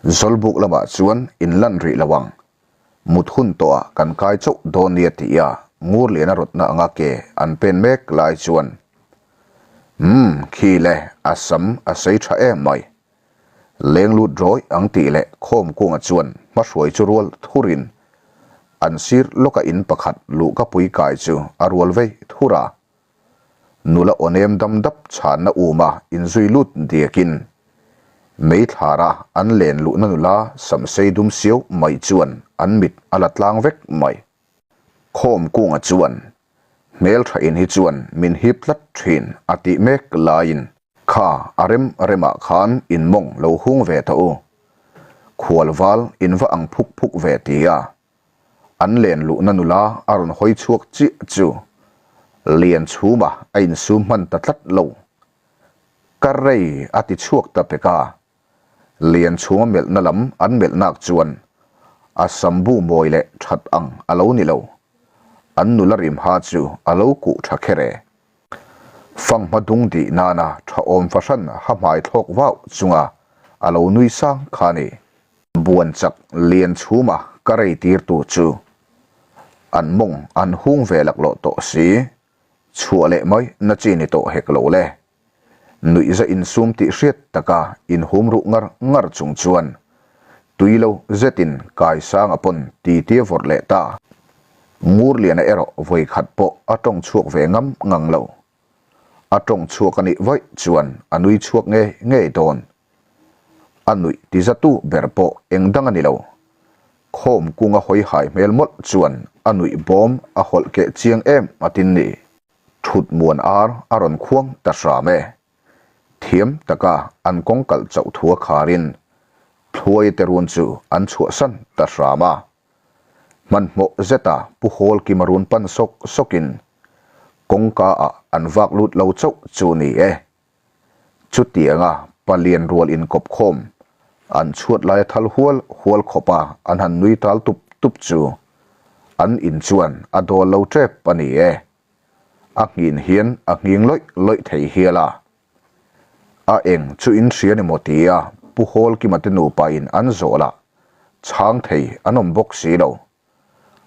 Zawlbuk lamah chuan inlan rih lo ang. Mut hun tawhah kan kai chauh dawn nia tih a Ngurliana rawtna anga ke an pen mek lai chuan Umm khi le a sam a sei tha em mai. Leng lut rawih ang tih leh khawm kunga chuan hmahruai chu rual thurin an sir lawka in pakhat luhka pui kai chu a rual vei thur a. Nula awnem dam dap chhanna uma inzui lut diakin meithlara an len luhna nula samsei dum siau mai chuan an mit a la tlang vek mai. Khawm kunga chuan Hmeltha in hi chuan min hip tlat thin a tih mek laiin kha a rem remah khan in mawng lo hung ve ta u. Khual val in va ang phuk phuk ve ti a. An len luhna nula a rawn hawi chhuak chiah chu Lian chhuma a insum hman ta tlat lo. Ka rei a ti chhuak ta pek a. Lian chhunga melhna lam an melh nak chuan a sambu mawi leh that ang a lo ni lo. An nula rim ha chu a lo kuh tha kher e. Fanghma dung dih nana tha awm fahran ha hmai thlawk vauh chunga a lo nui sang kha ni. Buan chak lian chhuma ka rei tirtu chu an mawng an hung ve laklawh tawh si, chhuah leh mai na chi ni tawh hek lo le. Nuihza insum tih hriat taka inhum ruh ngar ngar chung chuan tui lo zetin Kaisanga pawn titi a vawrh leh ta. Ngurliana erawh vawi khat pawh a tawng chhuak ve ngam ngang lo. A tawng chhuak a nih vaih chuan a nui chhuak ngei ngei dawn. A nuih tizatu ber pawh eng dang a ni lo. Khawm kunga hawi hai hmel mawlh chuan a nuih bawm a hawlh keh chiang em a tin ni. Thut muan ar a rawn khuang ta hram e. Thiam taka an kawng kalh chauh thu a kharin Thluaia te run chu an chhuahsan ta hram a. Hmanhmawh zeta Pu Hawlkima run pan sawk sawkin kawngka ah an vak lut lo chauh chu ni e. Chutianga palian rual inkawp khawm an chhuat laia thal hual hual khawpa an han nui tal tup tup chu an in chuan a dawl lo tep a ni e. A nghin hian a nghing lawih lawih thei hial a. A eng chu in hria ni maw tia Pu Hawlkima te nupa in an zawh lah chhang thei an awm bawk si lo.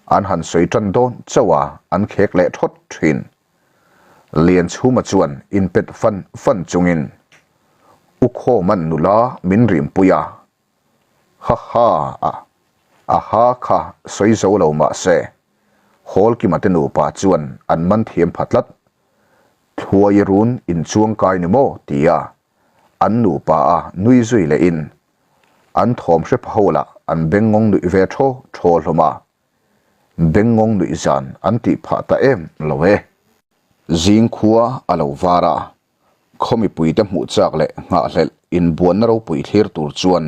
An han sawi tan dawn chauh a, an khek leh thawt thin. Lianchhuma chuan inpet fan fan chungin, U Khawman nula min rimpui a, ha ha a, a ha kha sawi zo lo mah se, Hawlkima te nupa chuan an man thiam pha tlat. Thluai run inchuang kai ni maw? ti a. An nupa a nui zui lehin an thawm hre pha ho lah an bengngawng nuih ve thaw thaw hlawm a, bengngawng nuih zan an tih phah ta em lo e. Zing khua a lo var a, khaw mipuite hmuh chak leh nghahhlelh inbuanna ropui thlir tur chuan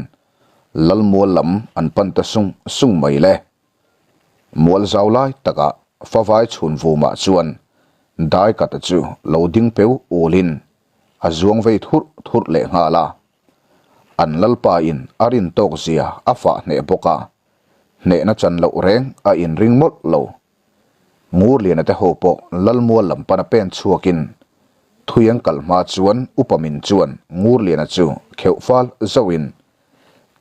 Lalmual lam an pan ta sung sung mai le. Mual zau lai takah favai chhun vumah chuan Daikata chu lo ding peu ulin a zuang vei thurh thurh leh nghal a. An lalpa in a rin tawk zia a fah hneh bawk a, hnehna chan loh reng a inring mawlh lo. Ngurliana te ho pawh Lalmual lam pana pen chhuakin thui an kal hma chuan upa min chuan Ngurliana chu kheuh fal zauhin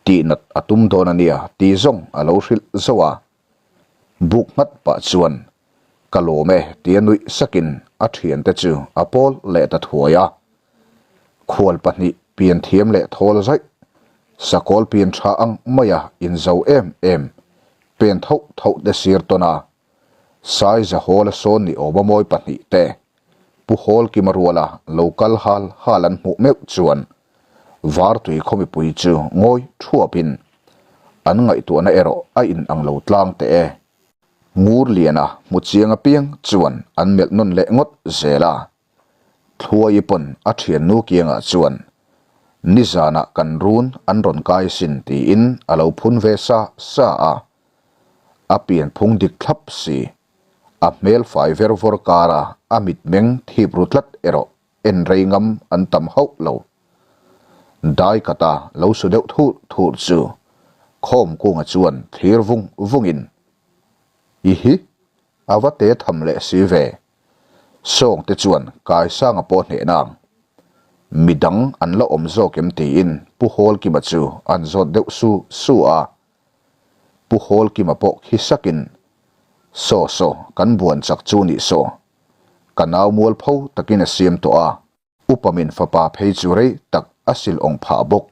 tihnat a tum dawn a nia tih zawng a lo hrilh zauh a. Buk nghat pah chuan Ka lawm e tia nuih sakin a thiante chu a pawl leh ta thuai a. Khual pahnih pian thiam leh thawl zaih, sakawl pian tha ang maia inzo em em pen thauh thauh te sir tawn a, Sai Zahawla sawn ni awma mawi pahnih te Pu Hawlkima ruala lo kal hal hal an hmuh meuh chuan Vartui khaw mipui chu ngawi thuapin an ngaihtuahna erawh a inang lo tlang teh e. Ngurliana hmu chiang apiang chuan an melh nawn leh ngawt zel a. Thluaii pawn a thiannu kiangah chuan nizanah kan run an rawn kai sin tiin a lo phun ve sa sa a. A pianphung dik thlap si. A hmel fai ver vawr kara a mitmeng thip ru tlat erawh en rei ngam an tam hauh lo. Dai kata lo su deuh thur thur chu khawm kunga chuan thlir vung vungin, I hi, a va te tham leh si ve. Sawngte chuan Kaisanga pawh hneh nang. Midang an la awm zawk em tiin Pu Hawlkima chu an zawt deuh su su a. Pu Hawlkima pawh khi sakin, Saw saw, kan buan chak chu nih saw. Ka nau mualpho takin a siam tawh a, upa min fapa phei chu rei tak a sil awng phah bawk.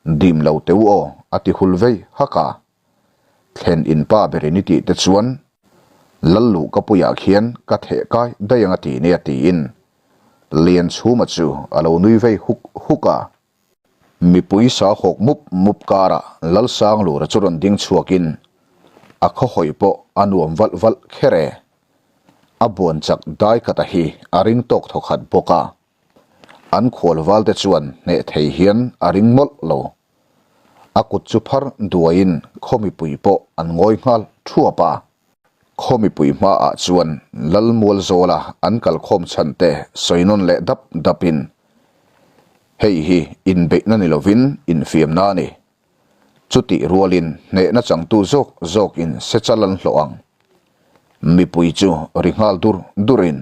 Dim lo teu aw, a ti hul vei hak a. Thlen in pa berin i tih te chuan Lalluh ka puiah khian ka theh kai daih ang a ti nia tiin Lianchhuma chu a lo nui vei huk huk a. Mipui sa hawk mup mup karah Lalsanglura chu rawn ding chhuakin a khawhawi pawh a nuam valh valh kher e. A buan chak Daikata hi a ring tawk thawkhat bawk a. An khual valte chuan hneh thei hian a ring mawlh lo. A kut chu phar duaiin khaw mipui pawh an ngawi nghal thuap a. Khaw mipui hmaah chuan Lalmualzawla an kalkhawm chhan te sawi nawn leh dap dapin Hei hi inbeihna ni lovin infiamna a ni. Chutih rualin hnehna changtu zawk zawkin sechal an hlawh ang. Mipui chu ri nghal dur durin,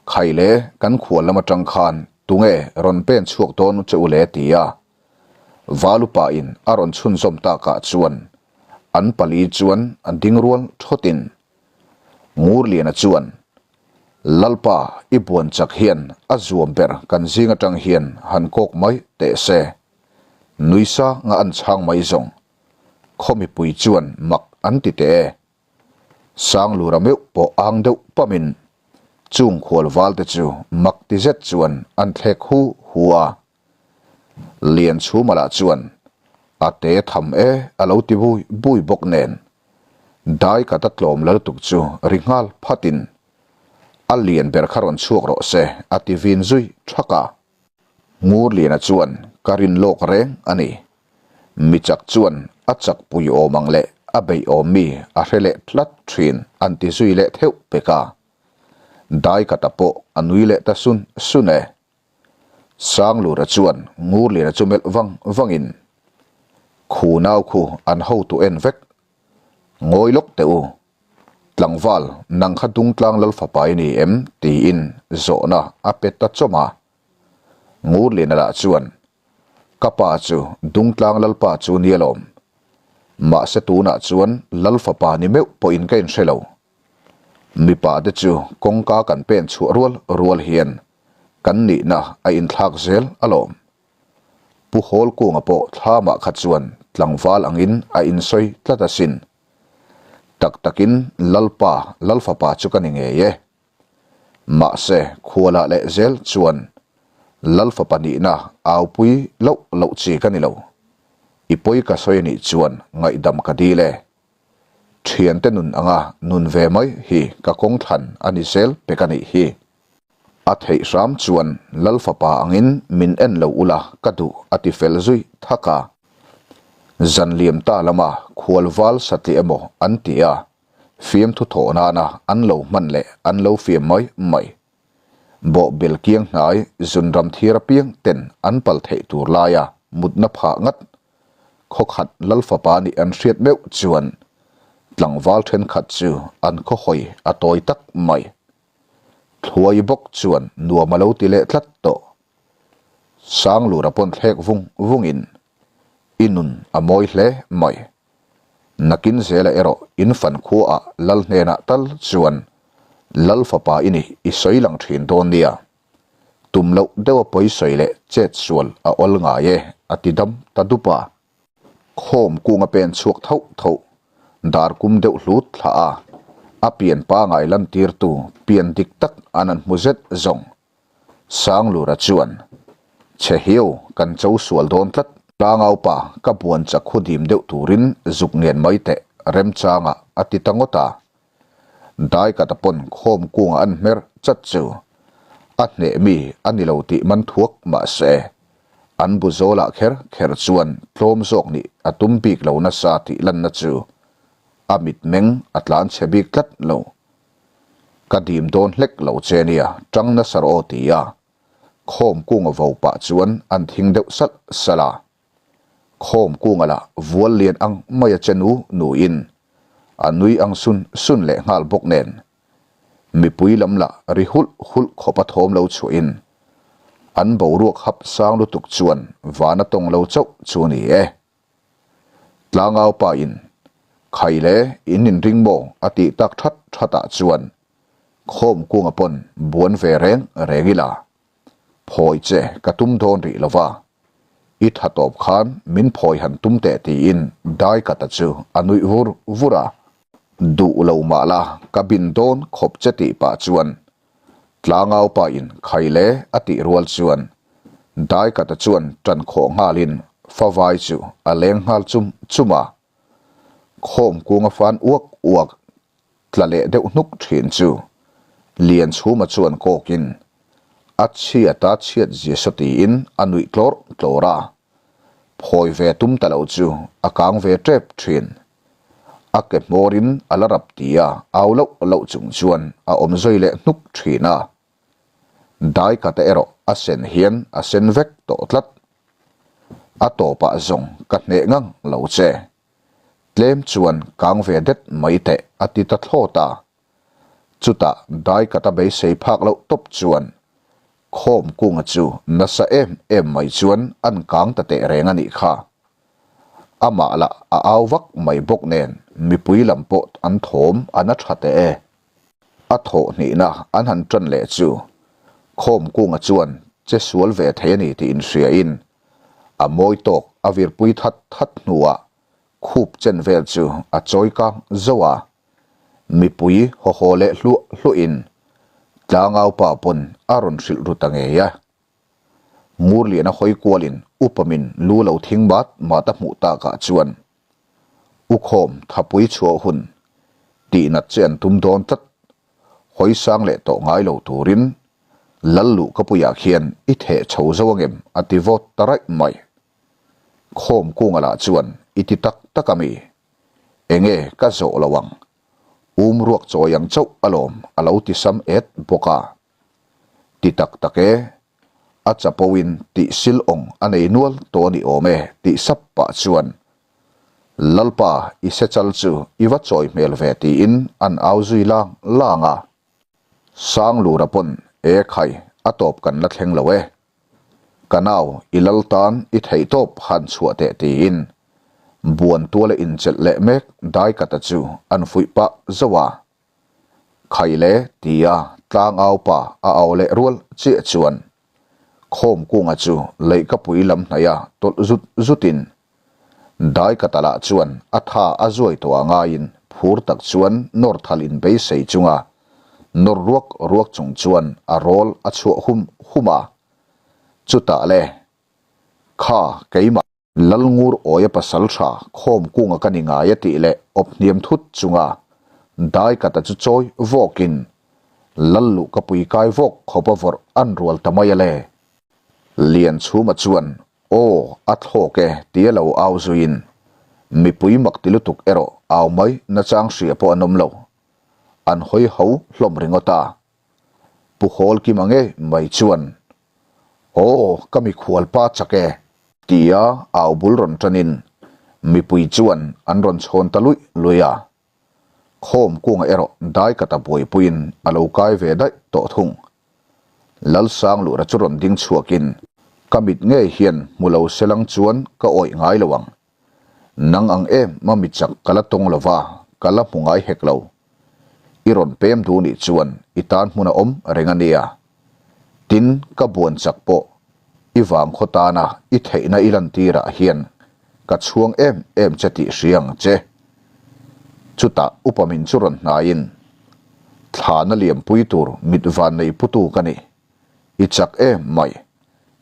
Khai le, kan khual lam atang khan tunge rawn pen chhuak dawn che u le ti a Valupa in a rawn chhunzawm takah chuan an pali chuan a ding rual thawtin Ngurliana chuan, Lalpa, i buan chak hian a zuam ber kan zing atang hian han kawk mai teh se. Nui sanga an chhang mai zawng. Khaw mipui chuan mak an ti teh e. Sanglura meuh pawh ang deuh pamin chung khual valte chu mak ti zet chuan an thlek hu hu a. Lianchhuma lah chuan a te tham e a lo ti bui bui bawk nen dai khat a tlawm la lutuk chu ri nghal phatin a lian ber kha rawn chhuak rawh se a ti vin zui thak a. Ngurliana chuan ka rin lawk reng a ni. Mi chak chuan a chak pui awm ang leh a beih awm mi a hre leh tlat thin an ti zui leh theuh pek a. Dai kata pawh a nui leh ta sun sun e. Sanglura chuan Ngurliana chu melh vang vangin, Khu nau khu an hotu en vek. Ngawi lawk teh u. Tlangval, nang kha Dungtlang Lalfapa i ni em? tiin zawhna a pe ta chawm a. Ngurliana lah chuan, Ka pa chu Dungtlang Lalpa chu ni alawm. Mahse tunah chuan Lalfapa ni meuh pawhin ka inhre lo. Mipa te chu kawngka kan pen chhuah rual rual hian kan nihna a inthlak zel alawm. Pu Hawlkunga pawh thlamah kha chuan tlangval angin a insawi tlat asin. Tak takin Lalpa, Lalfapa chu ka ni ngei e. Mahse khualah leh zel chuan. Lal fapa nihna aupui loh loh chi ka ni lo. I pawi ka sawi anih chuan ngaihdam ka dil e. Thiante nun anga nun ve mai hi ka kawng thlan a ni zel pek a nih hi. A theih hram chuan Lal fapa angin min en lo ula ka duh a ti fel zui thak a. Zan liam ta lama khual val satliah emaw an ti a, fiamthu thawh nana an lo hman leh an lo fiam mai mai. Bawhbel kiang hnai zunram thir apiang ten an pal theih tur laia mutna phah ngat Khawkhat Lal fapa nih an hriat meuh chuan tlangval thenkhat chu an khawhawi a tawi tak mai. Thluai bawk chuan nuam a lo ti leh tlat tawh. Sanglura pawn thlek vung vungin i nun a mawi hle mai. Nakin zela erawh in fan khuaah Lal hnenah tal chuan Lal fapa i nih i sawi lang thin dawn nia. Tum loh deuha pawi sawi leh chet sual a awl ngai e, a ti dam ta dup a. Khawm kung a pen chhuak thauh thauh, dar kum deuh hlut thlah a, a pian pangai lantirtu pian dik tak an an hmu zet zawng. Sanglura chuan, Che hiu, kan cho sual dawn tlat. Tlangaupa, ka buan chak hu dim deuh turin zuk ngen mai teh, remchangah a ti ta ngawt a. Daikata pawn khawm kungah an hmer chat chu a hneh mi a ni lo tih man thuak mah se, an bu zawlah kher kher chuan tlawm zawk nih a tum bik lo nasa tih lanna chu a mitmeng a tlan chhe bik tlat lo. Ka dim dawn hlek lo che nia, tang nasa rawh aw ti a, khawm kunga vo pah chuan an thing deuh salh salh a. Khawm kunga lah vual lian ang mai a che nu nuin a nui ang sun sun leh nghal bawk nen mipui lam lah ri hulh hulh khawp a thawm lo chhuahin an boruak hap sang lutuk chuan van a tawng lo chauh chu a ni e. Tlangau pa in Khai le in inring maw a tih tak that that ah chuan khawm kunga pawn buan ve reng reng ila phawi che ka tum dawn rih lova I tha tawp khan min phawi han tum teh tiin Daikata chu a nuih vur vur a. Duh lo mah la ka bin dawn khawp che tih pah chuan Tlangau pa in khai le a tih rual chuan Daikata chuan tan khawh nghalin favai chu a leng nghal chum chum a. Khawm kunga fan uak uak tla leh deuh hnuk thin chu Lianchhuma chuan kawkin a chhiat a chhiat zia saw tiin a nuih tlawr tlawr a, phawi ve tum ta lo chu a kang ve tep thin. A ke hmawrin a la rap ti a, au loh loh chung chuan a awm zui leh hnuk thin a. Daikata erawh a sen hian a sen vek tawh tlat. A tawpah zawng ka hneh ngang lo che. Tlem chuan kang ve det mai teh a ti ta thlawt a. Chutah Daikata beisei phak loh tawp chuan Khawm kunga chu nasa em em mai chuan an kang ta teh reng a nih kha. Amah lah a au vak mai bawk nen mipui lam pawh an thawm a na tha teh e. A thawh hnihna an han tan leh chu Khawm kunga chuan che sual ve thei a ni tih inhriain A mawi tawk a virpui that that hnuah khup chen vel chu a chawi kang zo a, mipui haw haw leh hluah hluahin tlangau pa pawn a rawn hrilh ru ta ngei a. Ngurliana hawi kualin upa min lu lo thing mat mat a hmuh takah chuan Ukhawm thapui chhuah hun tihnat che an tum dawn tlat Hawi sang leh tawh ngai lo turin Lal luh ka puiah khian i theh chho zo angem a ti vawt ta raih mai. Khawm kunga lah chuan i ti tak tak a mi? Enge ka zawh lo ang? Um ruak chawi ang chauh alawm a lo ti sam et bawk a. Ti tak tak e, a chapo in tih sil awng a nei nual tawh a ni awm e tih sap pah chuan Lalpa i sechal chu i va chawi hmel ve tiin an au zui lang lang a. Sanglura pawn e khai a tawp kan la thleng lo e. Ka nau i lal tan i theih tawp han chhuah teh tiin buan tuala inchelh leh mek Daikata chu an fuih pah zauh a. Khai le tia tlangau pa a au leh rual chiah chuan khawm kunga chu leihkapui lam hnaih a tawlh zut zutin Daikata lah chuan a tha a zuai tawh ah ngaiin phur tak chuan nawr thal in beisei chunga nawr ruak ruak chung chuan a rawl a chhuah hum hum a. Chutah le, Kha, keimah. Lalngur awia pasal tha khawm kunga ka ni ngai a tih leh awp hniam thut chunga Daikata chu chawi vawkin Lal luh ka pui kai vawk khawp a vawrh an rual ta mai a le. Lianchhuma chuan Aw, a thlawk e tia lo au zuiin mipui mak ti lutuk erawh au mai nachang hria pawh an awm lo. An hawi ho hlawm ringawt a. Pu Hawlkima ngei mai chuan Aw, ka mikhual pa chak e! Tia au bul rawn ṭanin mipui chuan an rawn chhawn ta luih luih a. Khawm kunga erawh daikata buaipuiin a lo kai ve daih tawh thung. Lalsanglura chu rawn ding chhuakin, Ka mit ngei hian hmu lo se lang chuan ka awih ngai lo ang. Nang ang em ma mi chak ka la tawng lo va, ka la hmu ngai hek lo. I rawn pem duh nih chuan i tan hmun a awm reng a nia. Tin, ka buan chak pawh i vang khaw tana i theihna i lantirah hian ka chhuang em em che tih hria ang che. Chutah upa min chu rawn hnaiin, Thlana liampui tur mit van nei putu ka ni. I chak em mai.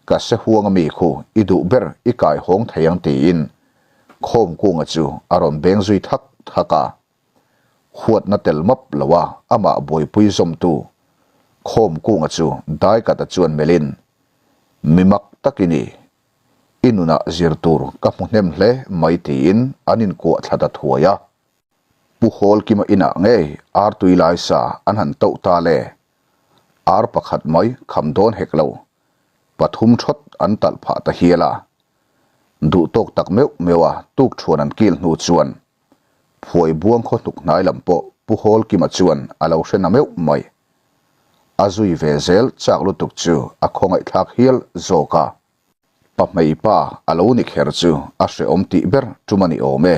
Ka se huang ami khu i duh ber i kai hawng thei ang tiin Khawmkunga chu a rawn beng zui thak thak a. Huatna tel map lo a amah buaipui zawmtu Khawmkunga chu Daikata chuan melhin, Mi mak tak i ni. I nunah zir tur ka hmu hnem hle mai tiin an inkuah thla ta thuai a. Pu Hawlkima inah ngei artui lai sa an han toh ta le. Ar pakhat mai kham dawn hek lo. Pathum thawt an talh phah ta hial a. Duh tawk tak meuh meuh a tuk thuan an kil hnu chuan Phuai buang khaw hnuk hnai lam pawh Pu Hawlkima chuan a lo hre na meuh mai. A zui ve zel chak lutuk chu a khawngaihthlak hial zawk a. Pahmei pa a lo ni kher chu a hrehawm tih ber tum a ni awm e.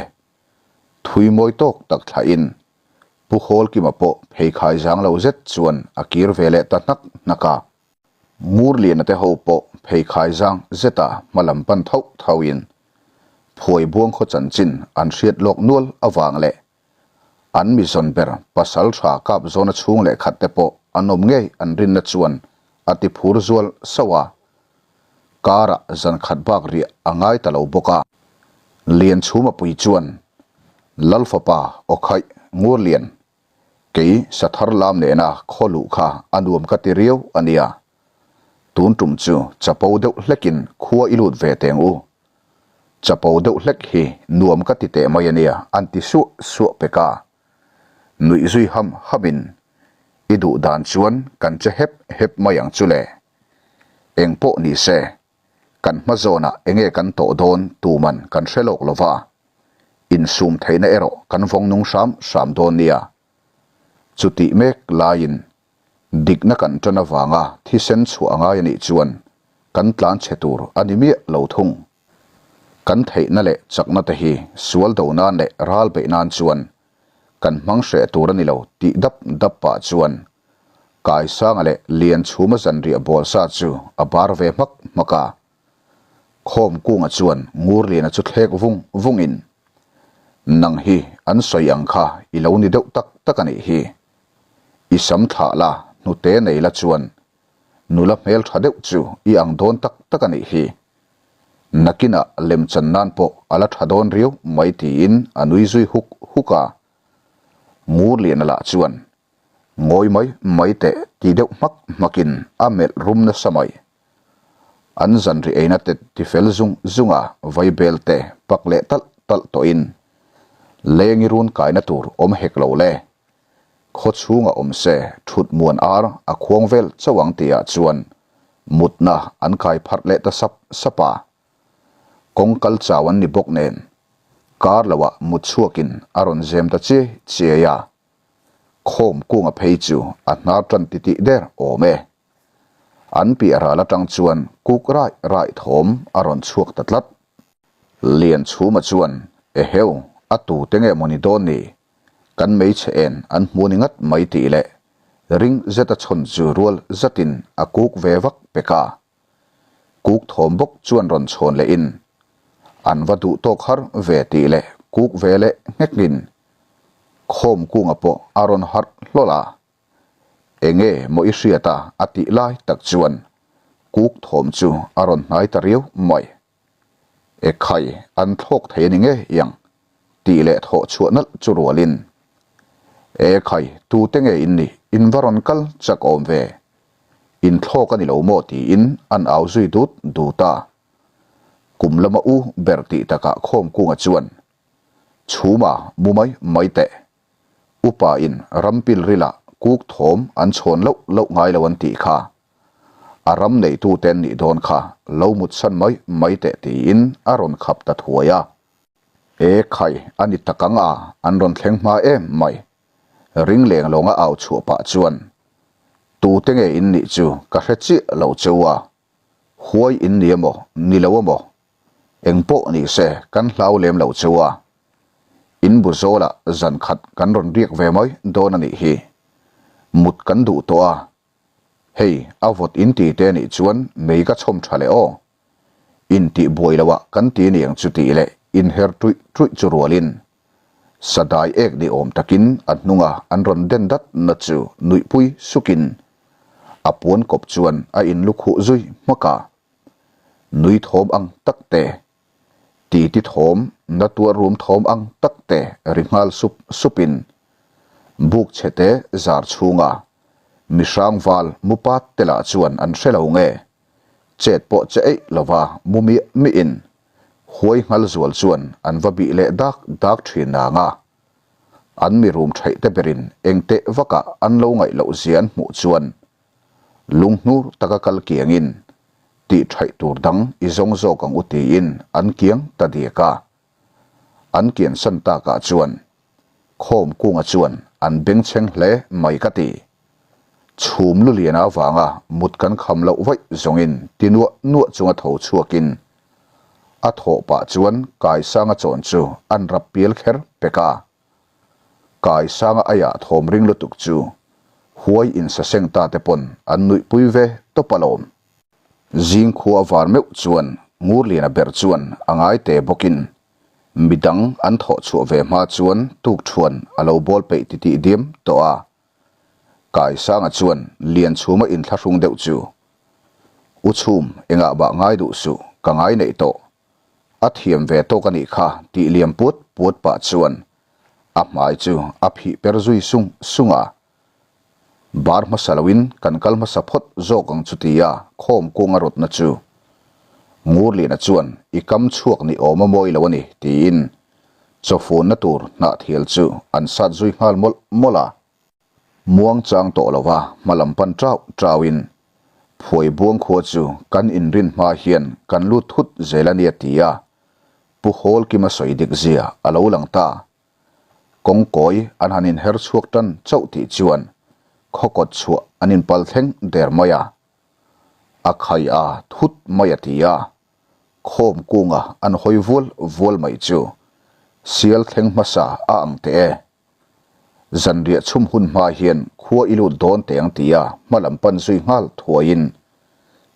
Thui mawi tawk tak thlahin Pu Hawlkima pawh pheikhai zang lo zet chuan a kir ve leh ta hnak hnak a. Ngurliana te ho pawh pheikhai zang zeta hma lam pan thauh thauhin Phuai buang khaw chanchin an hriat lawk nual avang leh an mi zawn ber pasal tha kap zawna chhung leh khat te pawh an awm ngei an rinna chuan a ti phur zual sauh a. Karah zan khat bak riah a ngai ta lo bawk a. Lianchhuma pui chuan Lal fapa Awkhaih Ngurlian kei Sathar lam nena khaw luh kha a nuam ka ti riau a nia. Tun tum chu chapo deuh hlekin khua i lut ve teng u. Chapo deuh hlek hi nuam ka ti teh mai a nia an ti suah suah pek a. Nuih zui ham hamin i duh dan chuan kan che hep hep mai ang chu le. Eng pawh ni se, kan hma zawnah enge kan tawh dawn tuman kan hre lawk lo va, insum theihna erawh kan vawng nung hram hram dawn nia. Chutih mek laiin dikna kan tan avanga thisen chhuah a ngai a nih chuan kan tlan chhe tur a ni miah lo thung. Kan theihna leh chakna te hi sual do nan leh ral beih nan chuan kan hmang hreh tur a ni lo tih dap dap pah chuan Kaisanga leh Lianchhuma zanriah bawl sa chu a bar ve hmak hmak a. Khawmkunga chuan Ngurliana chu thlek vung vungin, Nang hi an sawi ang kha i lo ni deuh tak tak a nih hi. I sam thlah la, hnute nei la chuan nula hmel tha deuh chu i ang dawn tak tak a nih hi. Nakinah lemchan nan pawh a la tha dawn riau mai tiin a nui zui huk huk a. Ngurliana lah chuan Ngawi mai mai teh ti deuh hmak hmakin a melh rum nasa mai. An zanri eina te tifel zung zunga vaibel te pak leh talh talh tawhin lengi run kaina tur awm hek lo le. Khaw chhunga awm se thut muan ar a khuang vel chauh ang tihah chuan mutna an kai pharh leh ta sap sap a. Kawng kal chau an ni bawk nen kar loah mut chhuakin a rawn zem ta chiai chiai a. Khawm kunga phei chu a hnar tan titih der awm e. An piah ral atang chuan kuk raih raih thawm a rawn chhuak ta tlat. Lianchhuma chuan, Eheu, a tute nge maw ni dawn ni? Kan hmeichhe en an hmu ni ngat mai tih leh ring zeta chhawn chu rual zatin a kuk ve vak pek a. Kuk thawm bawk chuan rawn chhawn lehin, An va duh tawk har ve tih leh kuk ve leh nghekin Khawm kunga pawh a rawn harh hlawl a. Enge maw i hriat a a tih lai tak chuan. Kuk thawm chu a rawn hnai ta riau mai. Ekhai an thlawk thei a ni ngei ang tih leh thawh chhuah nalh chu rualin, Ekhai tute nge in nih? In va rawn kal chak awm ve. In thlawk a ni lo maw? tiin an au zui dut dut a. Kum lama u ber tih takah Khawmkunga chuan, Chhuma mu mai mai teh. Upa in ram pilril ah kuk thawm an chhawn loh loh ngai lo an tih kha. A ram neitu te an nih dawn kha lo mutsan mai mai teh tiin a rawn khap ta thuai a. E khai a ni tak ang a an rawn thleng hma em mai. Ring leng lawnga au chhuah pah chuan tute nge in nih chu ka hre chiah lo cheu a. Huai in ni emaw ni lo emaw Eng pawh ni se kan hlau lem lo cheu a, in bu zawlah zan khat kan rawn riak ve mai dawn a nih hi. Mut kan duh tawh a, hei a vawt in ti te nih chuan mei ka chhawm tha leh aw. In tih buai loh ah kan ti niang chu tih leh inher ṭuih ṭuih chu rualin sadai ek ni awm takin a hnunga an rawn den dat na chu nuihpui sukin a puan kawp chuan a inlukhuh zui hmak a. Nui thawm ang tak te, titi thawm, na tuar rum thawm ang tak te ri nghal sup supin buk chhete zar chhunga mihrang val mupat te lah chuan an hre lo nge, chet pawh che eih lova mu miah mihin huai nghal zual chuan an va bih leh dak dak thin nang a. An mi rum theih te berin engteh vakah an lo ngaih loh zia an hmuh chuan Lunghnur taka kal kiangin tih thaih tur dang i zawng zawk ang u tiin an kiang ta diak a. An kian san takah chuan Khawm kunga chuan an bengchheng hle mai ka ti. Chhum luliana avanga mut kan kham loh vaih zawngin ti nuah nuah chunga tho chhuakin a thawh pah chuan Kaisanga chawn chu an rap pial kher pek a. Kaisanga aiah thawm ring lutuk chu huai insaseng ta te pawn an nuihpui ve tawp alawm. Zing khua var meuh chuan Ngurliana ber chuan a ngai te bawkin midang an thawh chhuah ve hma chuan tukṭhuan a lo bawl peih titih diam tawh a. Kaisanga chuan Lianchhuma inthlahrung deuh chu, U Chhum, engah bah ngai duh suh, ka ngai neih tawh. A thiam ve tawk a nih kha tih liam puat puat pah chuan a hmai chu a phih per zui sung sung a. Bar hmasa loin kan kal hmasa phawt zawk ang chu tia khawm kung a rawtna chu Ngurliana chuan i kam chhuak ni awm a mawi lo a ni tiin chawfunna tur hnahthial chu an sat zui nghal mawlh mawlh a. Muang chang tawh lova hma lam pan chau chauin Phuai buang khua chu kan inrin hma hian kan lut thut zel a nia ti a, Pu Hawlkima sawi dik zia a lo lang ta. Kawngkawi an han inher chhuak tan chauh tih chuan khaw kawt chhuah an inpal thleng der mai a. A khai a thut mai a ti a, khawm kunga an hawi vual vual mai chu sial thleng hmasa a ang teh e. Zanriah chhum hun hma hian khua i lut dawn teh ang tia hma lam pan zui nghal thuaiin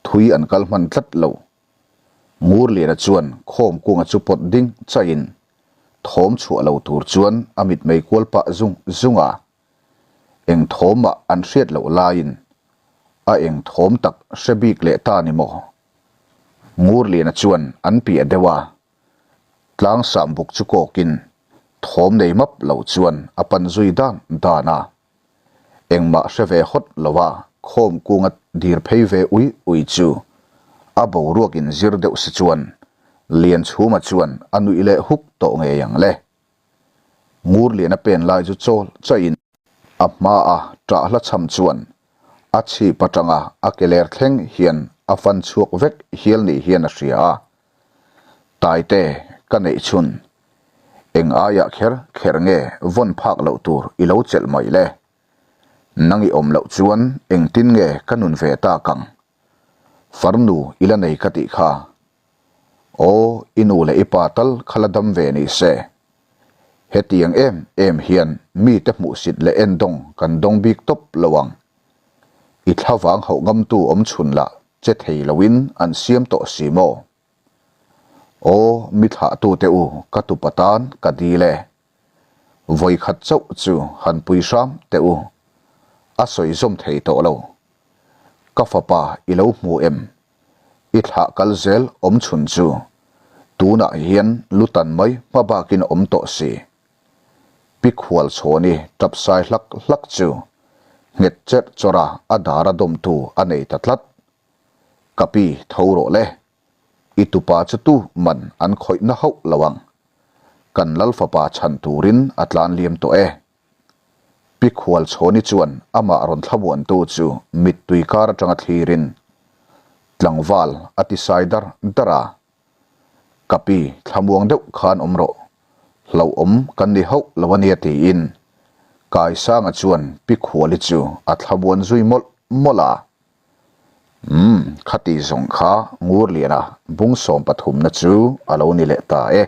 thui an kal hman tlat lo. Ngurliana chuan khawm kunga chu pawt ding chaihin thawm chhuah lo tur chuan a mitmei kual pah zung zung a. Eng thawmah an hriat loh laiin a eng thawm tak hre bik leh ta ni maw? Ngurliana chuan an piah deuh a. Tlangsam buk chu kawkin thawm nei map lo chuan a pan zui dan dan a. Engmah hre ve hawt lo a khawm kunga dir phei ve ui ui chu a boruak in zir deuh si chuan Lianchhuma chuan a nuih leh huk tawh ngei ang le. Ngurliana pen lai chu chawl chaihin a hmaa ṭah hla chham chuan a chhip aṭanga a ke ler thleng hian a fan chhuak vek hial ni hian a hria a. Taite ka neih chhun eng aiah kher kher nge vawn phak loh tur i lo chelh mai le? Nang i awm loh chuan engtin nge ka nun ve tak ang? Farnu i la nei ka tih kha. Aw, i nu leh i pa tal kha la dam ve ni se. Hetiang em em hian mite hmuhsit leh endawng kan dawng bik tawp lo ang. I thlavang hauh ngamtu awm chhun lah che thei loin an siam tawh si maw? Aw, mi thlahtute u ka tupa tan ka dil e. Vawikhat chauh chu han pui hram teh u. A sawi zawm thei tawh lo. Ka fapa i lo hmu em? I thlah kal zel awm chhun chu tunah hian lutan mai hma bakin awm tawh si. Pi Khualchhawni tap sai hlak hlak chu nghet cherh chawrh a a dar a dawmtu a nei ta tlat. Ka pi tho rawh le. I tupa chu tu man an khawih na hauh lo ang. Kan lal fapa chhan turin a tlan liam tawh e. Pi Khualchhawni chuan amah rawn thlamuantu chu mittui kar atanga thlirin tlangval a ti sai dar dar a. Ka pi thlamuang deuh khan awm rawh, hlauhawm kan ni hauh lo ania tiin Kaisanga chuan Pi Khuali chu a thlamuan zui mawlh mawlh a. Umm, khati zawng kha Ngurliana bung sawmpathumna chu a lo ni leh ta e.